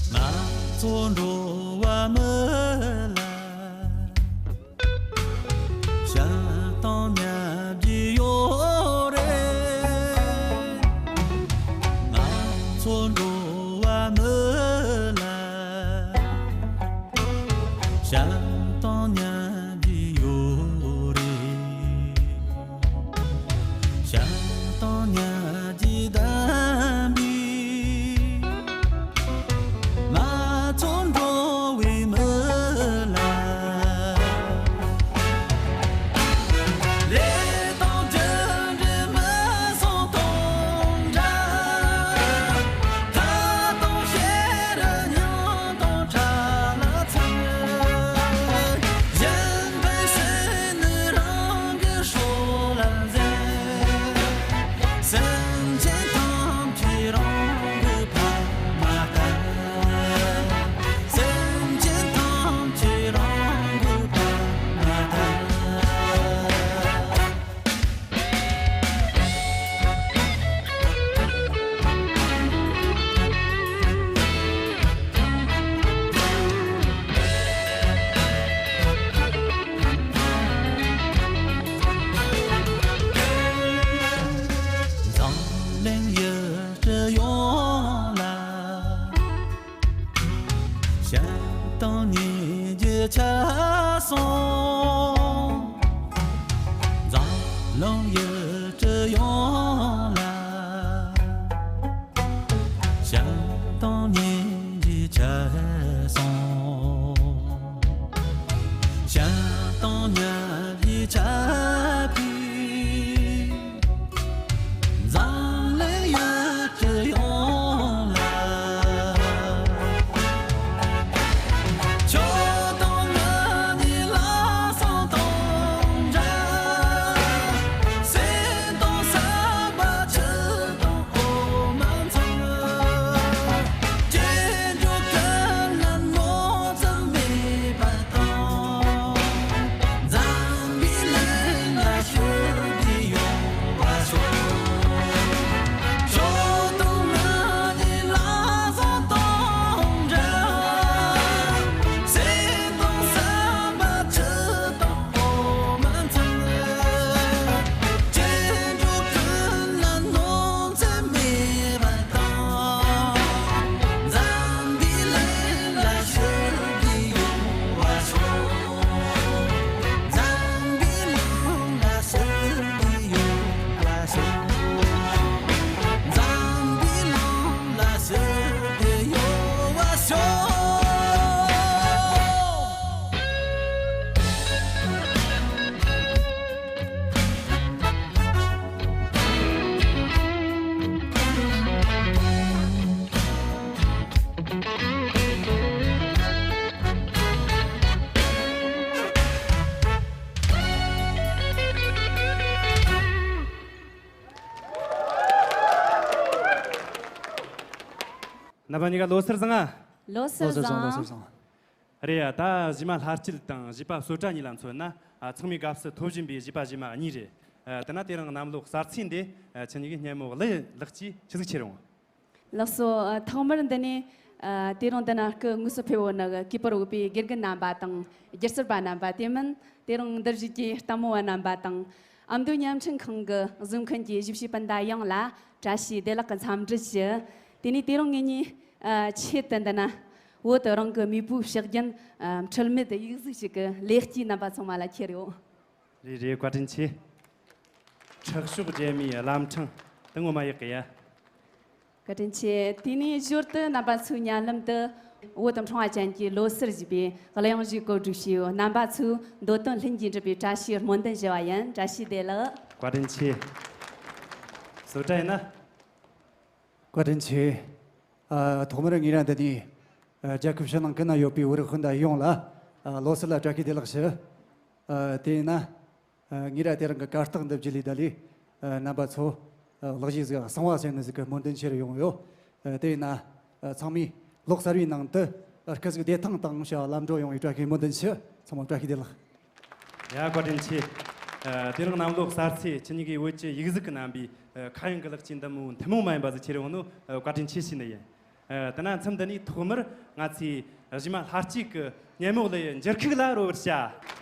ང་ཚོ་འགྲོ་བ་མི་ལ། ཞལ་དང་མཉམ་གྱི་ཡོད་རེད། ང་ཚོ་འགྲོ་བ་མི་ལ། ཞལ་དང་མཉམ་གྱི་ཡོད་རེད། ཞལ་དང་མཉམ་གྱི་བདམས་པའི། ང་ཚོ་འགྲོ་བའི་མི་ལ། ལས་དང་རྒྱུ་འབྲས་མི་གསུང་དང་འདྲ། ཐབས་དང་ཤེས་རབ་མྱང་དང་ཕྲ་ལ་ཚང་། གཞན་ཕན་སེམས་ནི་རང་གི་སྲོག་ལ་འཛིན། སེམས་ཅན་ཐམས་ཅད་རང་གི་ཕ་མ་ལྟར། སེམས་ཅན་ཐམས་ཅད་རང་གི་ཕ་མ་ལྟར། འཛམ་གླིང་ཡུལ་གྲུ་ཡོངས་ལ། ཞལ་དང་མཉམ་གྱི་ཆ་སོང་། འཛམ་གླིང་ཡུལ་གྲུ་ཡོངས་ལ། ཞལ་དང་མཉམ་གྱི་ཆ་སོང་། ཞལ་དང་མཉམ་གྱི་ཆ་ཕུལ། འཛམ་གླིང་ཡུལ་གྲུ་ཡོངས་ལ། ཁྱོད་དང་ང་གཉིས་ལ་སང་དང་འདྲ། སེམས་དང་བསམ་པ་ཆུ་དང་འོ་མ་ཚང་། སྐྱེ་ རྣམ་པ་གཉིས་ཀ་ལོ་གསར་བཟང་ང་། ལོ་གསར་ལོ་གསར་བཟང་། ལོ་གསར་བཟང་། རེད་ཡ། ད་གཞས་མ་ལྷ་སྐྱིད་དང་གཞས་པ་བསོད་བཀྲ་གཉིས་ལ་མཚོན་ན། ཨ། ཚང་མའི་སྐབས་སུ་ཐོབ་བཞིན་པའི་གཞས་པ་གཞས་མ་གཉིས་རེད། ཨ། དེ་ན་དེ་རིང་གནམ་ལོ་གསར་ཚེས་འདི། ཨ། ཁྱེད་གཉིས་ཀྱི་སྙན་མོ་གླུ་ཡི་ལེགས་སྐྱེས་ཆི་ཟིག་ཁྱེར་ཡོང་། ལགས་སོ། ཨ། ཐོག་མར་འདི་ནས། ཨ། དེ་རིང་འདི་ན་སྐུ་དངོས་སུ་ཕེབས་ཡོད་ནི་གུས་པར་འོས་པའི་དགེ་རྒན་རྣམ་པ་དང་སྒྱུ་རྩལ་པ་རྣམ་པ། དེ་མིན་དེ་རིང་འདིར་བཞུགས་ཀྱི་ལྟད་མོ་བ་རྣམ་པ་དང་། ཨ་མདོ་བརྙན་འཕྲིན་ཁང་གི་གཟིགས་མཁན་གྱི་གཞིས་བྱེས་སྤུན་ཟླ་ཡོངས་ལ་བཀྲ་ཤིས་བདེ་ལེགས་ཀྱི་འཚམས་འདྲི་ཞུ། དེ་ནས་དེ་རིང་ངེད་གཉིས། ཨ། ཆེད་དུ་འདི་ན་བོད་རང་གི་མེས་པོའི་ཕྱག་རྒྱན། ཨ། འཁྲུལ་མེད་ཡིག་གཟུགས་ཤིག་གི་ལེགས་སྐྱེས་རྣམ་པ་ཚང་མ་ལ་ཁྱེར་ཡོད། རེད་རེད། བཀའ་དྲིན་ཆེ། ཁྲག་ཤོག་རྒྱལ་མོའི་བླ་བྲང་དེ་ངོ་མ་ཡག་གི་ཡ། བཀའ་དྲིན་ཆེ། དེ་ནས་ཞོར་དུ་རྣམ་པ་ཚོའི་མཉམ་ལམ་དུ་བོད་དུ་འཁྲུངས་པ་ཅན་གྱི་ལོ་གསར་ཞེས་པའི་གླུ་དབྱངས་ཤིག་བཀོད་སྒྲིག་བྱས་ཡོད། རྣམ་པ་ཚོས་འདོད་དོན་ལྷུན་གྱིས་འགྲུབ་པའི་བཀྲ་ཤིས་སྨོན་འདུན་ཞུ་བ་ཡིན། བཀྲ་ཤིས་བདེ་ལེགས། བཀའ་དྲིན་ཆེ། བསོད་བཀྲ་ཡིན་ན། བཀའ་དྲིན་ཆེ། ཨ། ཐོག་མར་ངེད་རང་འདི་ནས། ཨ། རྒྱལ་ཁབ་ཕྱི་ནང་ཀུན་ན་ཡོད་པའི་བོད་རིགས་སྤུན་ཟླ་ཡོངས་ལ། ཨ། ལོ་གསར་ལ་བཀྲ་ཤིས་བདེ་ལེགས་ཞུ། ཨ། དེས་ན། ཨ། ངེད་རང་དེ་རིང་གི་གར་སྟེགས་འདི་བརྒྱུད་ལས་ད་ལས། ཨ། རྣམ་པ་ཚོ། ཨ། གླུ་གཞས་ཟིག་གསང་བ་ཟེར་ནི་ཟིག་གི་སྨོན་འདུན་ཆེ་རུ་ཡོང་ཡོད། ཨ། དེས་ན། ཨ། ཚང་མས་ལོ་གསར་བའི་ནང་དུ། ཨ། སྐུ་གཟུགས་བདེ་ཐང་དང་བྱ་བ་ལམ་འགྲོ་ཡོང་བའི་བཀྲ་ཤིས་སྨོན་འདུན་ཞུ། ཚང་མ་བཀྲ་ཤིས་བདེ་ལེགས། ཡ། བཀའ་དྲིན་ཆེ། ཨ། དེ་རིང་གནམ་ལོ་གསར་ཚེས་ཁྱེད་གཉིས་ཀྱིས་བོད་ཀྱི་ཡིག་གཟུགས་ཀྱིས་བསྣམས་པའི། ཨ། ཁ་གཡང་གི་ལེགས་སྐྱེས་འདི་མོ་ཐུན་མོང་མ་ཡིན་པ་ཟིག་ཁྱེར་ཡོང་ནོ། ཨ། བཀའ་དྲིན་ཆེ་ཞུས་ནི་ཡིན། ཨ། དེ་ན་མཚམས་འདི་ནས་ཐོག་མར་ང་ཚོའི་གཞས་མ་ལྷ་སྐྱིད་ཀྱི་སྙན་མོ་གླུ་ཡི་འགྱུར་ཁུག་ལ་རོལ་བར་བྱ།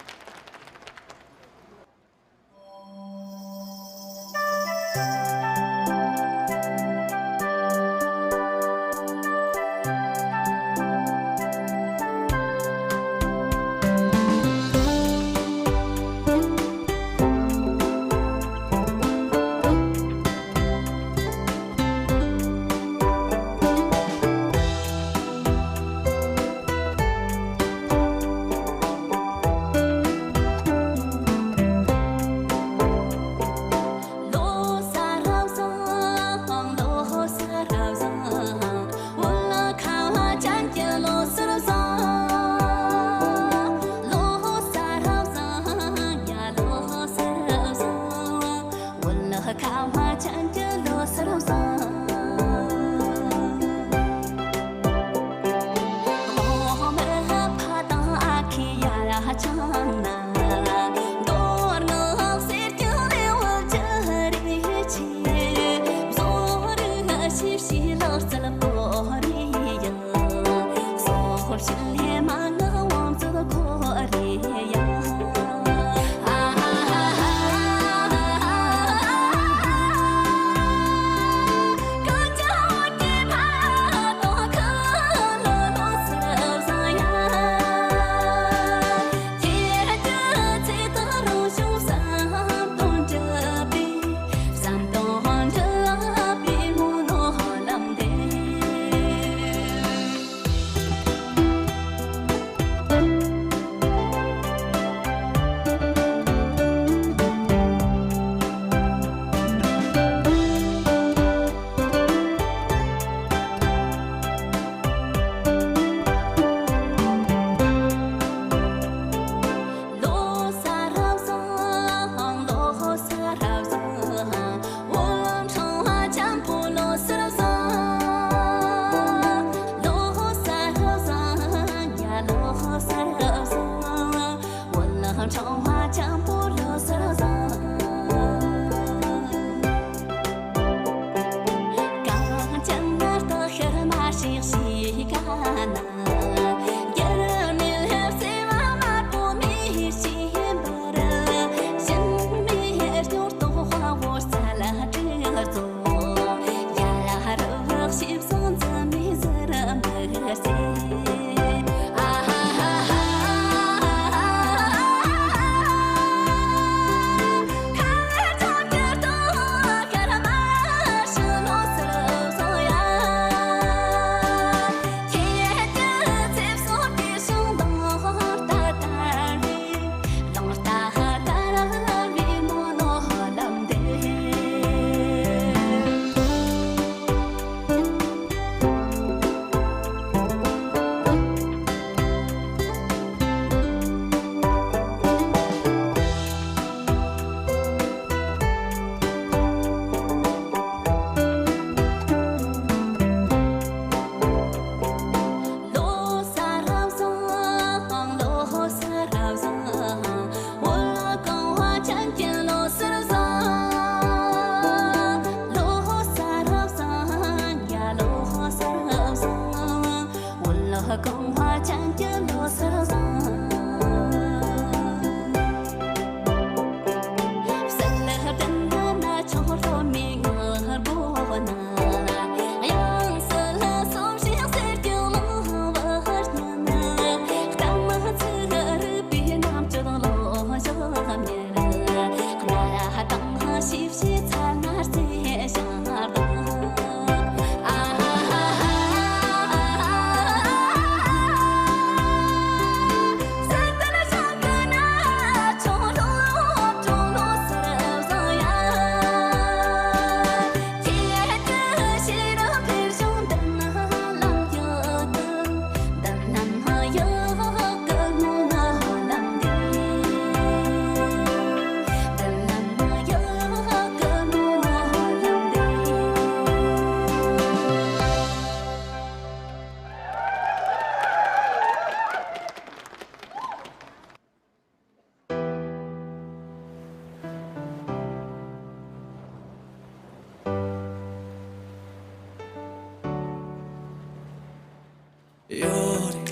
ཡོད་རེད།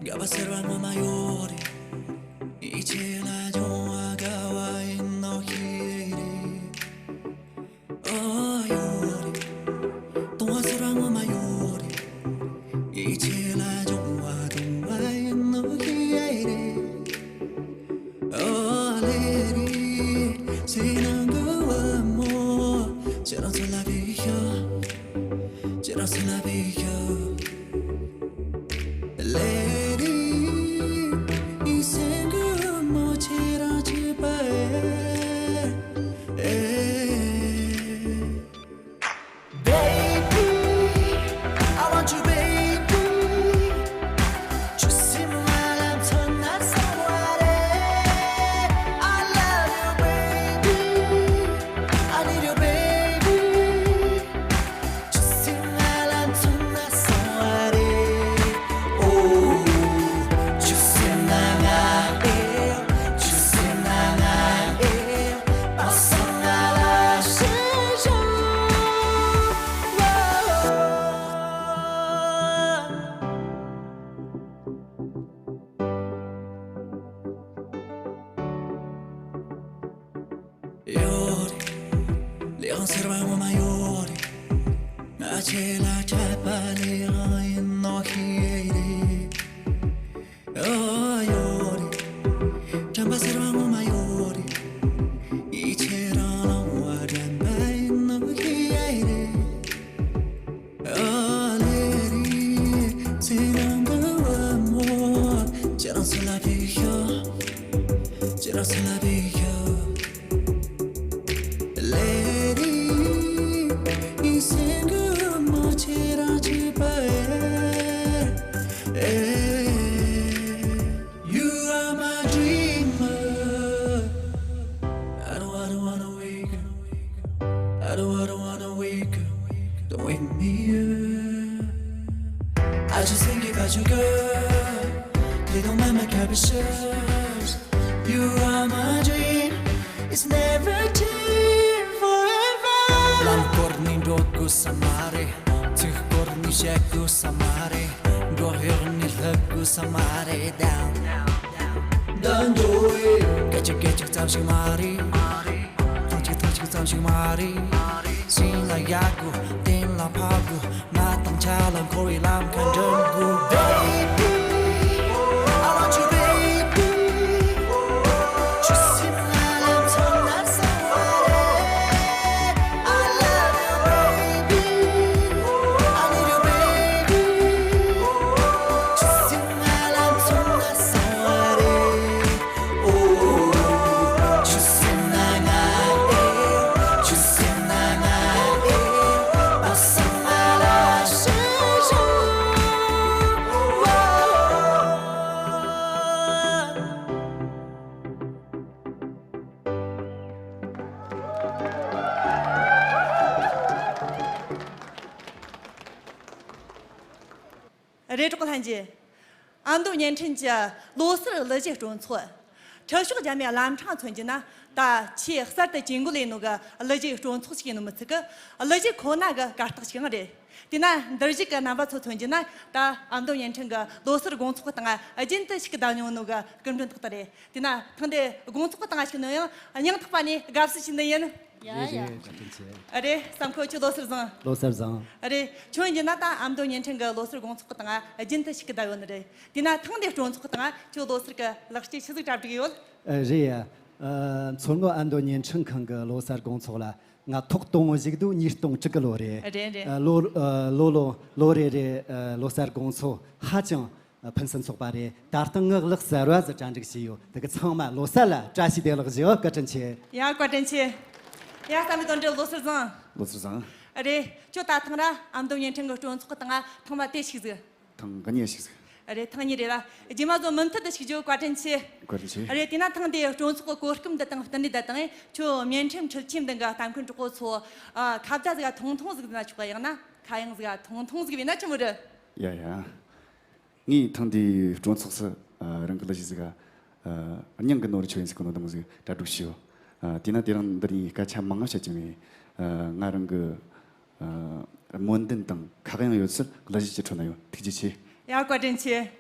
དགའ་བ་ཟེར་བ་ངོ་མ་ཡོད་རེད། ཡིད་ཆེས་ལ་སྦྱོང་བ་དགའ་བ་ཡིན་ནོ་ཤེས་རེད། ཨོ་ཡོད་རེད། སྟོང་བ་ཟེར་བ་ངོ་མ་ཡོད་རེད། ཡིད་ཆེས་ལ་སྦྱོང་བ་སྟོང་བ་ཡིན་ནོ་ཤེས་རེད། ཨོ་ལེ་རེད། སེམས་ནང་གི་བུ་མོ་ཁྱེད་རང་ཚོ་ལ་བི་ཤོ། ཁྱེད་རང་ཚོ་ལ་བི་ཤོ། ལེ་རེད། ཡིད་སེམས་གི་བུ་མོ་ཁྱེད་རང་གཅེས་པ་ཨེ། Baby, I want you, baby. ཁྱོད་སེམས་ང་ལ་མཚོན་ན་བཟང་བ་རེད། I love you, baby. I need you, baby. ཁྱོད་སེམས་ང་ལ་མཚོན་ན་བཟང་བ་རེད། Oh, ཁྱོད་སེམས་ན་ང་ཨེ། ཁྱོད་སེམས་ན་ང་ཨེ། བག་ཟ་ང་ལ་ཤེས་བྱུང་། ཡོད་རེད། ལས་དབང་ཟེར་བ་ངོ་མ་ཡོད་རེད། ང་ཁྱེད་ལ་འཕྲད་པ་ལས་དབང་ཡིན་ནོ་ཤེས་རེད། ཨོ་ཡོད་རེད། དྲན་པ་ཟེར་བ་ངོ་མ་ཡོད་རེད། ཡིད་ཆེས་རང་ལང་བ་དྲན་པ་ཡིན་ནོ་ཤེས་རེད། ཨོ་ལེ་རེད། སེམས་ནང་གི་བུ་མོ་ཁྱེད་རང་ཚོ་ལ་བི་ཤོ། ཁྱེད་རང་ཚོ་ལ་བི་ཤོ། ལེ་རེད། ཡིད་སེམས་གི་བུ་མོ་ཁྱེད་རང་གཅེས་པ་ཨེ། You are my dreamer. I don't, I don't wanna wake up. I don't, I don't wanna wake up. Don't wake me up. I just think about you, girl. They don't mind my capricious. You are my dream. It's never change forever. ལམ་བསྐོར་ནས་འགྲོ་དགོས་ས་མ་རེད། ཚིག་བསྐོར་ནས་བཤད་དགོས་ས་མ་རེད། འགྲོ་གཡོག་ནས་ལྷག་དགོས་ས་མ་རེད། Down, down, down, down, down. སྐད་ཅིག་སྐད་ཅིག་ཙམ་ཞིག་མ་རེད། ཐག་ཅིག་ཐག་ཅིག་ཙམ་ཞིག་མ་རེད། ཞིང་ལ་ཡག་དགོས། གཏན་ལ་ཕབ་དགོས། ང་དང་ཆ་ལ་འཁོར་བའི་ལམ་ཁ་འགྲིམ་དགོས། Baby, I want you, baby. ཁྱོད་སེམས་ང་ལ་མཚོན་ན་བཟང་བ་རེད། I love you, baby. I need you, baby. ཁྱོད་སེམས་ང་ལ་མཚོན་ན་བཟང་བ་རེད། རེད། གྲོགས་ལྷན་རྒྱས། ཨ་མདོ་བརྙན་འཕྲིན་གྱི་ལོ་སར་གླུ་གཞས་སྤྲོ་ཚོགས། ཁྲི་ཕྱོགས་རྒྱལ་མོའི་བླ་བྲང་མཚོན་རྒྱུ་ན། ད་ཆེས་གསར་དུ་ཇུས་འགོད་ལས་ནོ་གི་གླུ་གཞས་སྤྲོ་ཚོགས་ཤིག་ཡིན་ནོ་མི་ཚིག་གི། གླུ་གཞས་ཁོ་ན་གི་གར་སྟེགས་ཤིག་ཡང་རེད། དེ་ན་འདིར་བཞུགས་ཀྱི་རྣམ་པ་ཚོ་མཚོན་རྒྱུ་ན། ད་ཨ་མདོ་བརྙན་འཕྲིན་གི་ལོ་སར་དགོང་ཚོགས་སྟེང་རྒྱུན་དུ་ཞུགས་གདའ་མྱོང་ནོ་གི་སྐུ་མགྲོན་ཏག་ཏག་རེད། དེ་ན་ཐེངས་འདི་དགོང་ཚོགས་སྟེང་ཞུགས་ནོ་ཡང་སྙིང་ཐག་པ་ནས་དགའ་བསུ་ཞུ་ནི་ཡིན། ཡ་རེད་ཡ། རེད། བཀའ་དྲིན་ཆེ། རེད། བསམ་ཁོ་ཁྱོད་ལོ་སར་བཟང་། ལོ་སར་བཟང་། རེད། ཁྱོད་ཡིན་ན་ད་ཨ་མདོ་བརྙན་འཕྲིན་གི་ལོ་སར་དགོང་ཚོགས་སྟེང་རྒྱུན་དུ་ཞུགས་གདའ་ཡོད་ནི་རེད། དེ་ན་ཐེངས་འདི་སྤྲོ་ཚོགས་སྟེང་ཁྱོད་ལོ་སར་གི་ལེགས་སྐྱེས་ཆི་ཟིག་གྲ་སྒྲིག་ཡོད། ཨ། རེད་ཡ། ཨ། མཚོ་སྔོན་ཨ་མདོ་བརྙན་འཕྲིན་ཁང་གི་ལོ་སར་དགོང་ཚོགས་ལ་ང་ཐོག་དང་པོ་ཞུགས་དུས་ཉིས་སྟོང་དྲུག་གི་ལོ་རེད། རེད་རེད། ཨ། ལོ་ཨ། ལོ་ལོ་ལོ་རེ་རེ་ཨ། ལོ་སར་དགོང་ཚོགས་ཧ་ཅང་ཨ། ཕུན་སུམ་ཚོགས་པ་རེད། ད་ལྟ་ངའི་ལག་གསར་བ་ཟིག་གྲ་སྒྲིག་བྱས་ཡོད། དེ་གི་ཚང་མ་ལོ་སར་ལ་བཀྲ་ཤིས་བདེ་ལེགས་ཞུ། བཀའ་དྲིན་ཆེ། ཡ། བཀའ་དྲིན་ཆེ། ཡ། བསམ་ཡས་དོན་གྲུབ་ལོ་སར་བཟང་། ལོ་སར་བཟང་། རེད། ཁྱོད་ད་ཐེངས་ར་ཨ་མདོ་བརྙན་འཕྲིན་གི་སྤྲོ་ཚོགས་སྟེང་ཐེངས་མ་དེ་ཞུགས་ཟིག་ཐེངས་གཉིས་ཞུགས་ཟིག་རེད། ཐེངས་གཉིས་རེད་ལ། རྗེས་མ་ཚོ་མུ་མཐུད་དུ་ཞུགས་རྒྱུ་བཀའ་དྲིན་ཆེ། བཀའ་དྲིན་ཆེ། རེད། དེ་ན་ཐེངས་འདིའི་སྤྲོ་ཚོགས་གི་གོ་སྐབས་འདི་དང་བསྟུན་ནས་ད་དང་ཁྱོད་བརྙན་འཕྲིན་འཕྲུལ་ཆས་འདི་གི་ལྟ་མཁན་གྲོགས་པོ་ཚོ། ཨ། ཁ་བརྡ་ཟིག་ཐུང་ཐུང་ཟིག་ན་ཆོག་གི། ཡང་ན་ཁ་གཡང་ཟིག་ཐུང་ཐུང་ཟིག་བྱས་ན་ཆི་མོ་རེད། ཡ་ཡ། ངས་ཐེངས་འདིའི་སྤྲོ་ཚོགས་སུ། ཨ། རང་གི་གླུ་གཞས་ཟིག་ཨ། སྙིང་གི་ནོར་ཆོད་ཡིན་ཟེར་གོ་ནོ་དེ་མོ་ཟིག་གྲ་སྒྲིག་ཞུས་ཡོད། ཨ། དེས་ན་དེ་རིང་འདིར་ངས་སྐད་ཆ་མང་ང་བཤད་རྒྱུ་མེད། ཨ། ང་རང་གི་ཨ། སྨོན་འདུན་དང་ཁ་གཡང་ཡོད་ཚད་གླུ་གཞས་ཀྱི་ཁྲོད་ན་ཡོད། ཐུགས་རྗེ་ཆེ། ཡ། བཀའ་དྲིན་ཆེ།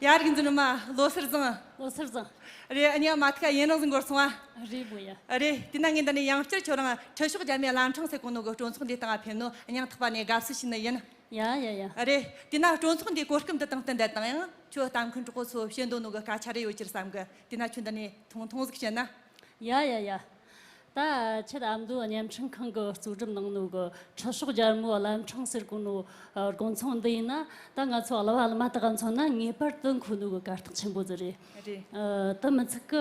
ཡ། རིག་འཛིན་ནུ་མ་ལོ་སར་བཟང་། ལོ་སར་བཟང་། རེད། ཨ་ནི་ཡ་མ་ཐུག་ཡུན་རིང་ཟིག་འགོར་སོང་ཨ། རེད་མོ་ཡ། རེད། དེས་ན་ངས་འདི་ནས་ཡང་བསྐྱར་ཁྱོད་རང་ཁྲི་ཕྱོགས་རྒྱལ་མོའི་བླ་བྲང་ཟེར་གོ་ནོ་གི་སྤྲོ་ཚོགས་འདི་སྟེང་ཕེབས་ནོ་སྙིང་ཐག་པ་ནས་དགའ་བསུ་ཞུ་ནི་ཡིན། ཡ་ཡ་ཡ། རེད། དེས་ན་སྤྲོ་ཚོགས་འདིའི་གོ་སྐབས་འདི་དང་བསྟུན་ཏེ་ད་དང་ཡང་ཁྱོད་ལྟ་མཁན་གྲོགས་པོ་ཚོ་བཤད་འདོད་ནོ་གི་སྐད་ཆ་རེ་ཡོད་རྒྱུ་རེད་བསམ་གི། དེས་ན་ཁྱོད་འདི་ནས་ཐུང་ཐུང་ཟིག་བཤད་ན། ཡ་ཡ་ཡ། ད་ཆེད་ཨ་མདོ་བརྙན་འཕྲིན་ཁང་གིས་གཙོ་སྒྲུབ་གནང་ནོ་གི་ཁྲི་ཕྱོགས་རྒྱལ་མོའི་བླ་བྲང་ཟེར་གོ་ནོ་དགོང་ཚོགས་འདི་ཡིན་ན། ད་ང་ཚོ་གླུ་བ་གླུ་མ་དག་ག་མཚོན་ན་ངེས་པར་དུ་མཁོ་ནོ་གི་གར་སྟེགས་ཆེན་པོ་ཟིག་རེད། རེད། ཨ། དེ་མི་ཚད་གི།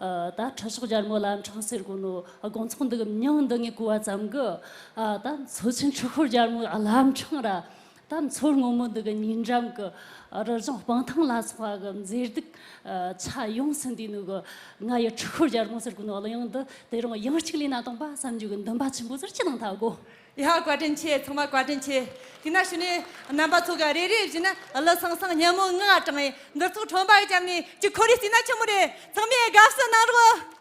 ཨ། ད་ཁྲི་ཕྱོགས་རྒྱལ་མོའི་བླ་བྲང་ཟེར་གོ་ནོ་དགོང་ཚོགས་འདི་གི་མྱིང་འདི་ངས་གོ་བ་ཙམ་གི། ཨ། ད་མཚོ་ཆེན་ཁྲི་ཤོར་རྒྱལ་མོའི་བླ་བྲང་ར། ད་མཚོ་སྔོན་མོ་འདི་གི་ཉེ་འགྲམ་གི་རི་གཞུང་སྤང་ཐང་ལ་སོགས་པ་གི་མཛེས་སྡུག་ཨ། ཆ་ཡོངས་སུ་འདུས་ནོ་གི་ང་ཡི་ཁྲི་ཤོར་རྒྱལ་མོ་ཟེར་གོ་ནོ་གླུ་དབྱངས་འདི་དེ་རིང་ཡང་གཅིག་ལས་ན་གཏོང་པ་བསམ་རྒྱུ་གི་འདུན་པ་ཆེན་པོ་ཟིག་ཅི་དང་ཐག་གོ། ཡ། བཀའ་དྲིན་ཆེ། ཚང་མ་བཀའ་དྲིན་ཆེ། དེས་ན་ཕྱི་ནས་རྣམ་པ་ཚོ་གི་རེ་རེ་བཞིན་གླུ་སང་སང་ཉན་མོ་ངག་དྲངས་ནས་འདིར་ཚོགས་ཁྲོམ་པ་གི་བཅམ་ནས་ཅིག་ཁོ་རེ་བརྩིས་ན་ཆི་མོ་རེད། ཚང་མས་དགའ་བསུ་གནང་རོགས།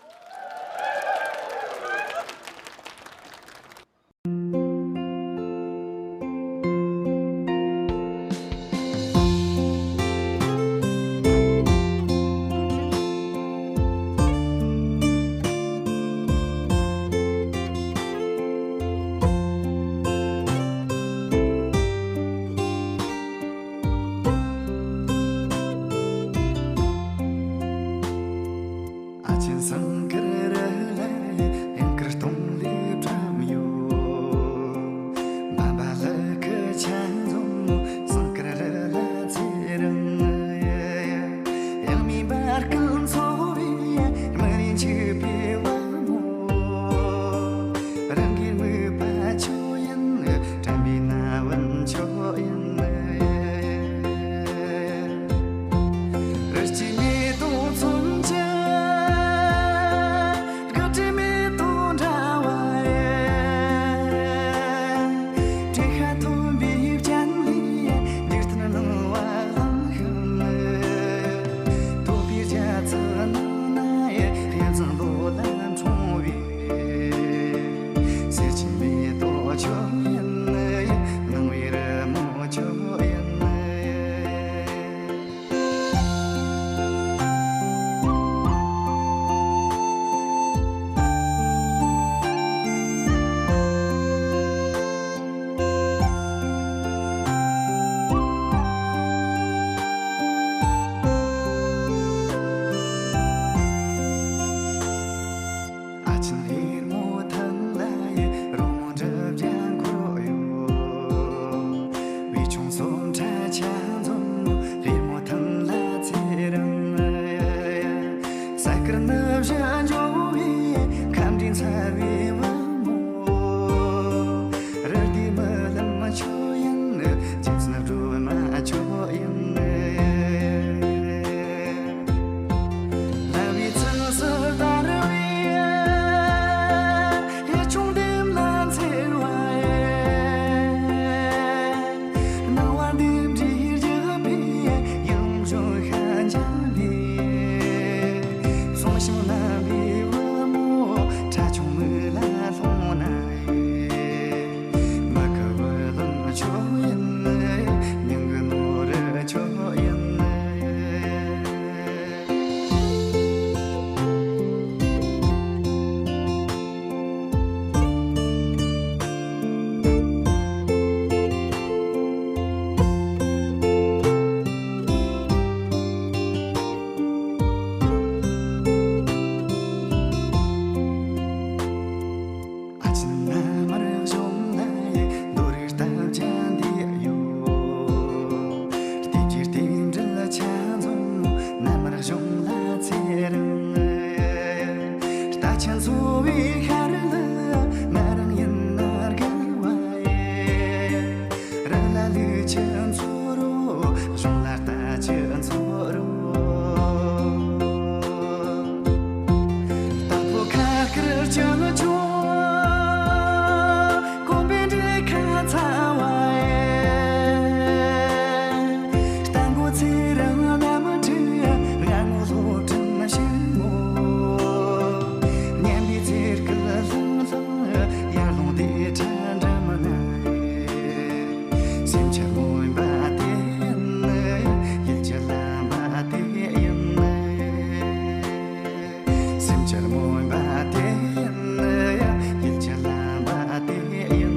ཁྱེད་ཚོ་རུ་གཞུང་ལ་ལྟ། ཁྱེད་ཚོ་རུ་དང་པོ་ཁ་སྐར་ཅན་ཆུང་ཀོ་པེ་འདྲེ་ཁ་ཚ་བ་ཨེ། རྟ་མགོ་ཚེ་རིང་གནམ་གྲུ་ང་ངོ་ལོ་གྲངས་ཤིག་མོ། སྙན་པའི་ཚེ་སྐད་ལྷང་ལྷང་ཡར་ལོང་དེ་ཁྲ་འགྲམ་ན། སེམས་ཁྲལ་མོན་པ་དེ་ཡིན། ཡིད་ཀྱི་ལམ་པ་དེ་ཡིན། སེམས་ཁྲལ་མོན་པ་དེ་ཡིན། ཡིད་ཀྱི་ལམ་པ་དེ་ཡིན།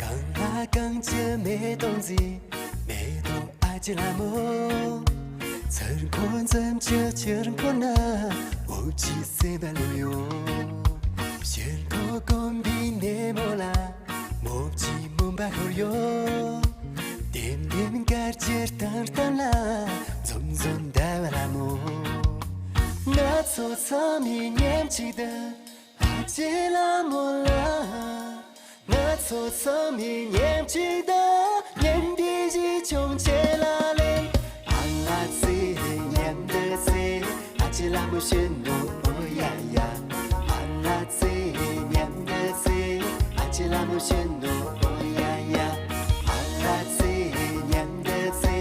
གངས་ལ་གངས་ཀྱི་མེ་ཏོག་མཛེས། མེ་ཏོག་ཨ་ཅེ་ལ་མོ། ཚུར་འཁོར་འཛུམ་ ཏི་ཆེར་འཁོར་ན་འོབ་ཅི་སེམས་པ་ལུ་ཡོད། ཤེར་འཁོར་སྒོམ་པའི་ནད་མོ་ལ་མོབ་ཅི་མུན་པ་ཤོར་ཡོད། ལྡེམ་ལྡེམ་དཀར་ཆེར་བཏང་བཏང་ལ་འཛོམས་འཛོམས་ཟླ་བ་ལ་མོ། ང་ཚོ་ཚང་མས་མཉམ་གཅིག་ཏུ་ཨ་ཅེ་ལ་མོ་ལ། ང་ཚོ་ཚང་མས་མཉམ་གཅིག་ཏུ་སྙན་པའི་གཞས་ཆུང་ཆེ་ལ་ལེན། ཨ་ལ་ཙི་མཉམ་དུ་ཚེ་ཨ་ཅེ་ལ་མོ་ཤེས་ནོ་ཨོ་ཡ་ཡ། ཨ་ལ་ཙི་མཉམ་དུ་ཚེ་ཨ་ཅེ་ལ་མོ་ཤེས་ནོ་ཨོ་ཡ་ཡ། ཨ་ལ་ཙི་མཉམ་དུ་ཚེ་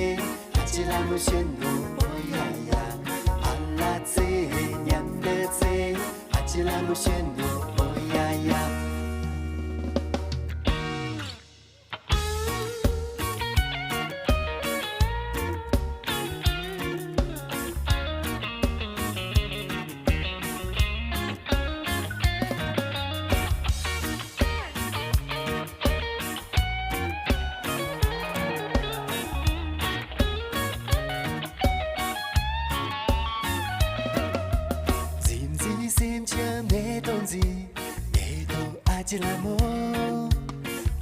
ཨ་ཅེ་ལ་མོ་ཤེས་ནོ་ཨོ་ཡ་ཡ། ཨ་ལ་ཙི་མཉམ་དུ་ཚེ་ཨ་ཅེ་ལ་མོ་ཤེས་ནོ་ཨོ་ཡ་ཡ། འཛིན་འཛིན་སེམས་ཅན་མེ་ཏོག་འཛིན། མེ་ཏོག་ཨ་ཅེ་ལ་མོ།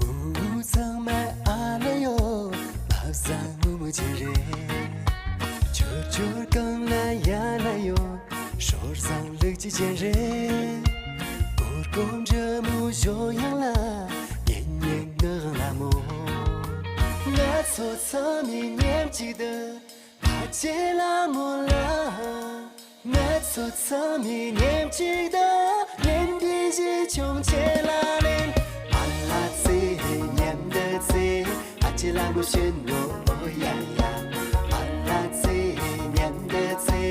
འུ་འུ་ཚང་མ་ཨ་ལ་ཡོ། བབ་བཟང་ངུ་མོ་ཅན་རེད། ཆོར་ཆོར་གང་ལ་ཡ་ལ་ཡོ། ཧྲོར་བཟང་ལུག་ཅི་ཅན་རེད། གོར་གོམ་འདྲ་མོ་ཞོ་ཡང་ལ། ཉན་ཉན་ངག་ལ་མོ། ང་ཚོ་ཚང་མས་མཉམ་གཅིག་ཏུ། ཨ་ཅེ་ལ་མོ་ལ། ང་ཚོ་ཚང་མས་མཉམ་གཅིག་ཏུ་ལེན་པའི་གཞས་ཆུང་ཆེ་ལ་ལེན། ཨ་ལ་ཙི་མཉམ་དུ་ཚེ་ཨ་ཅེ་ལ་མོ་ཤེས་ནོ་ཨོ་ཡ་ཡ། ཨ་ལ་ཙི་མཉམ་དུ་ཚེ་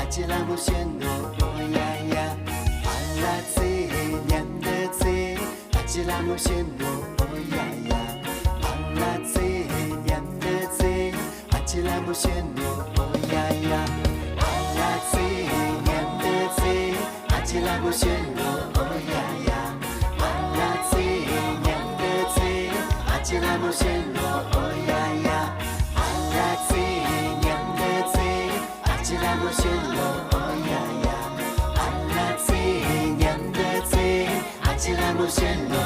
ཨ་ཅེ་ལ་མོ་ཤེས་ནོ་ཨོ་ཡ་ཡ། ཨ་ལ་ཙི་མཉམ་དུ་ཚེ་ཨ་ཅེ་ལ་མོ་ཤེས་ནོ་ཨོ་ཡ་ཡ། ཨ་ལ་ཙི་མཉམ་དུ་ཚེ་ཨ་ཅེ་ལ་མོ་ཤེས་ནོ་ཨོ་ཡ་ཡ། ཨ་ལ་ཙི་མཉམ་དུ་ཚེ་ཨ་ཅེ་ལ་མོ་ཤེས་ནོ་ཨོ་ཡ་ཡ། ཨ་ལ་ཙི་མཉམ་དུ་ཚེ་ཨ་ཅེ་ལ་མོ་ཤེས་ནོ་ཨོ་ཡ་ཡ། ཨ་ལ་ཙི་མཉམ་དུ་ཚེ་ཨ་ཅེ་ལ་མོ་ཤེས་ནོ་ཨོ་ཡ་ཡ། ཨ་ལ་ཙི་མཉམ་དུ་ཚེ་ཨ་ཅེ་ལ་མོ་ཤེས་ནོ།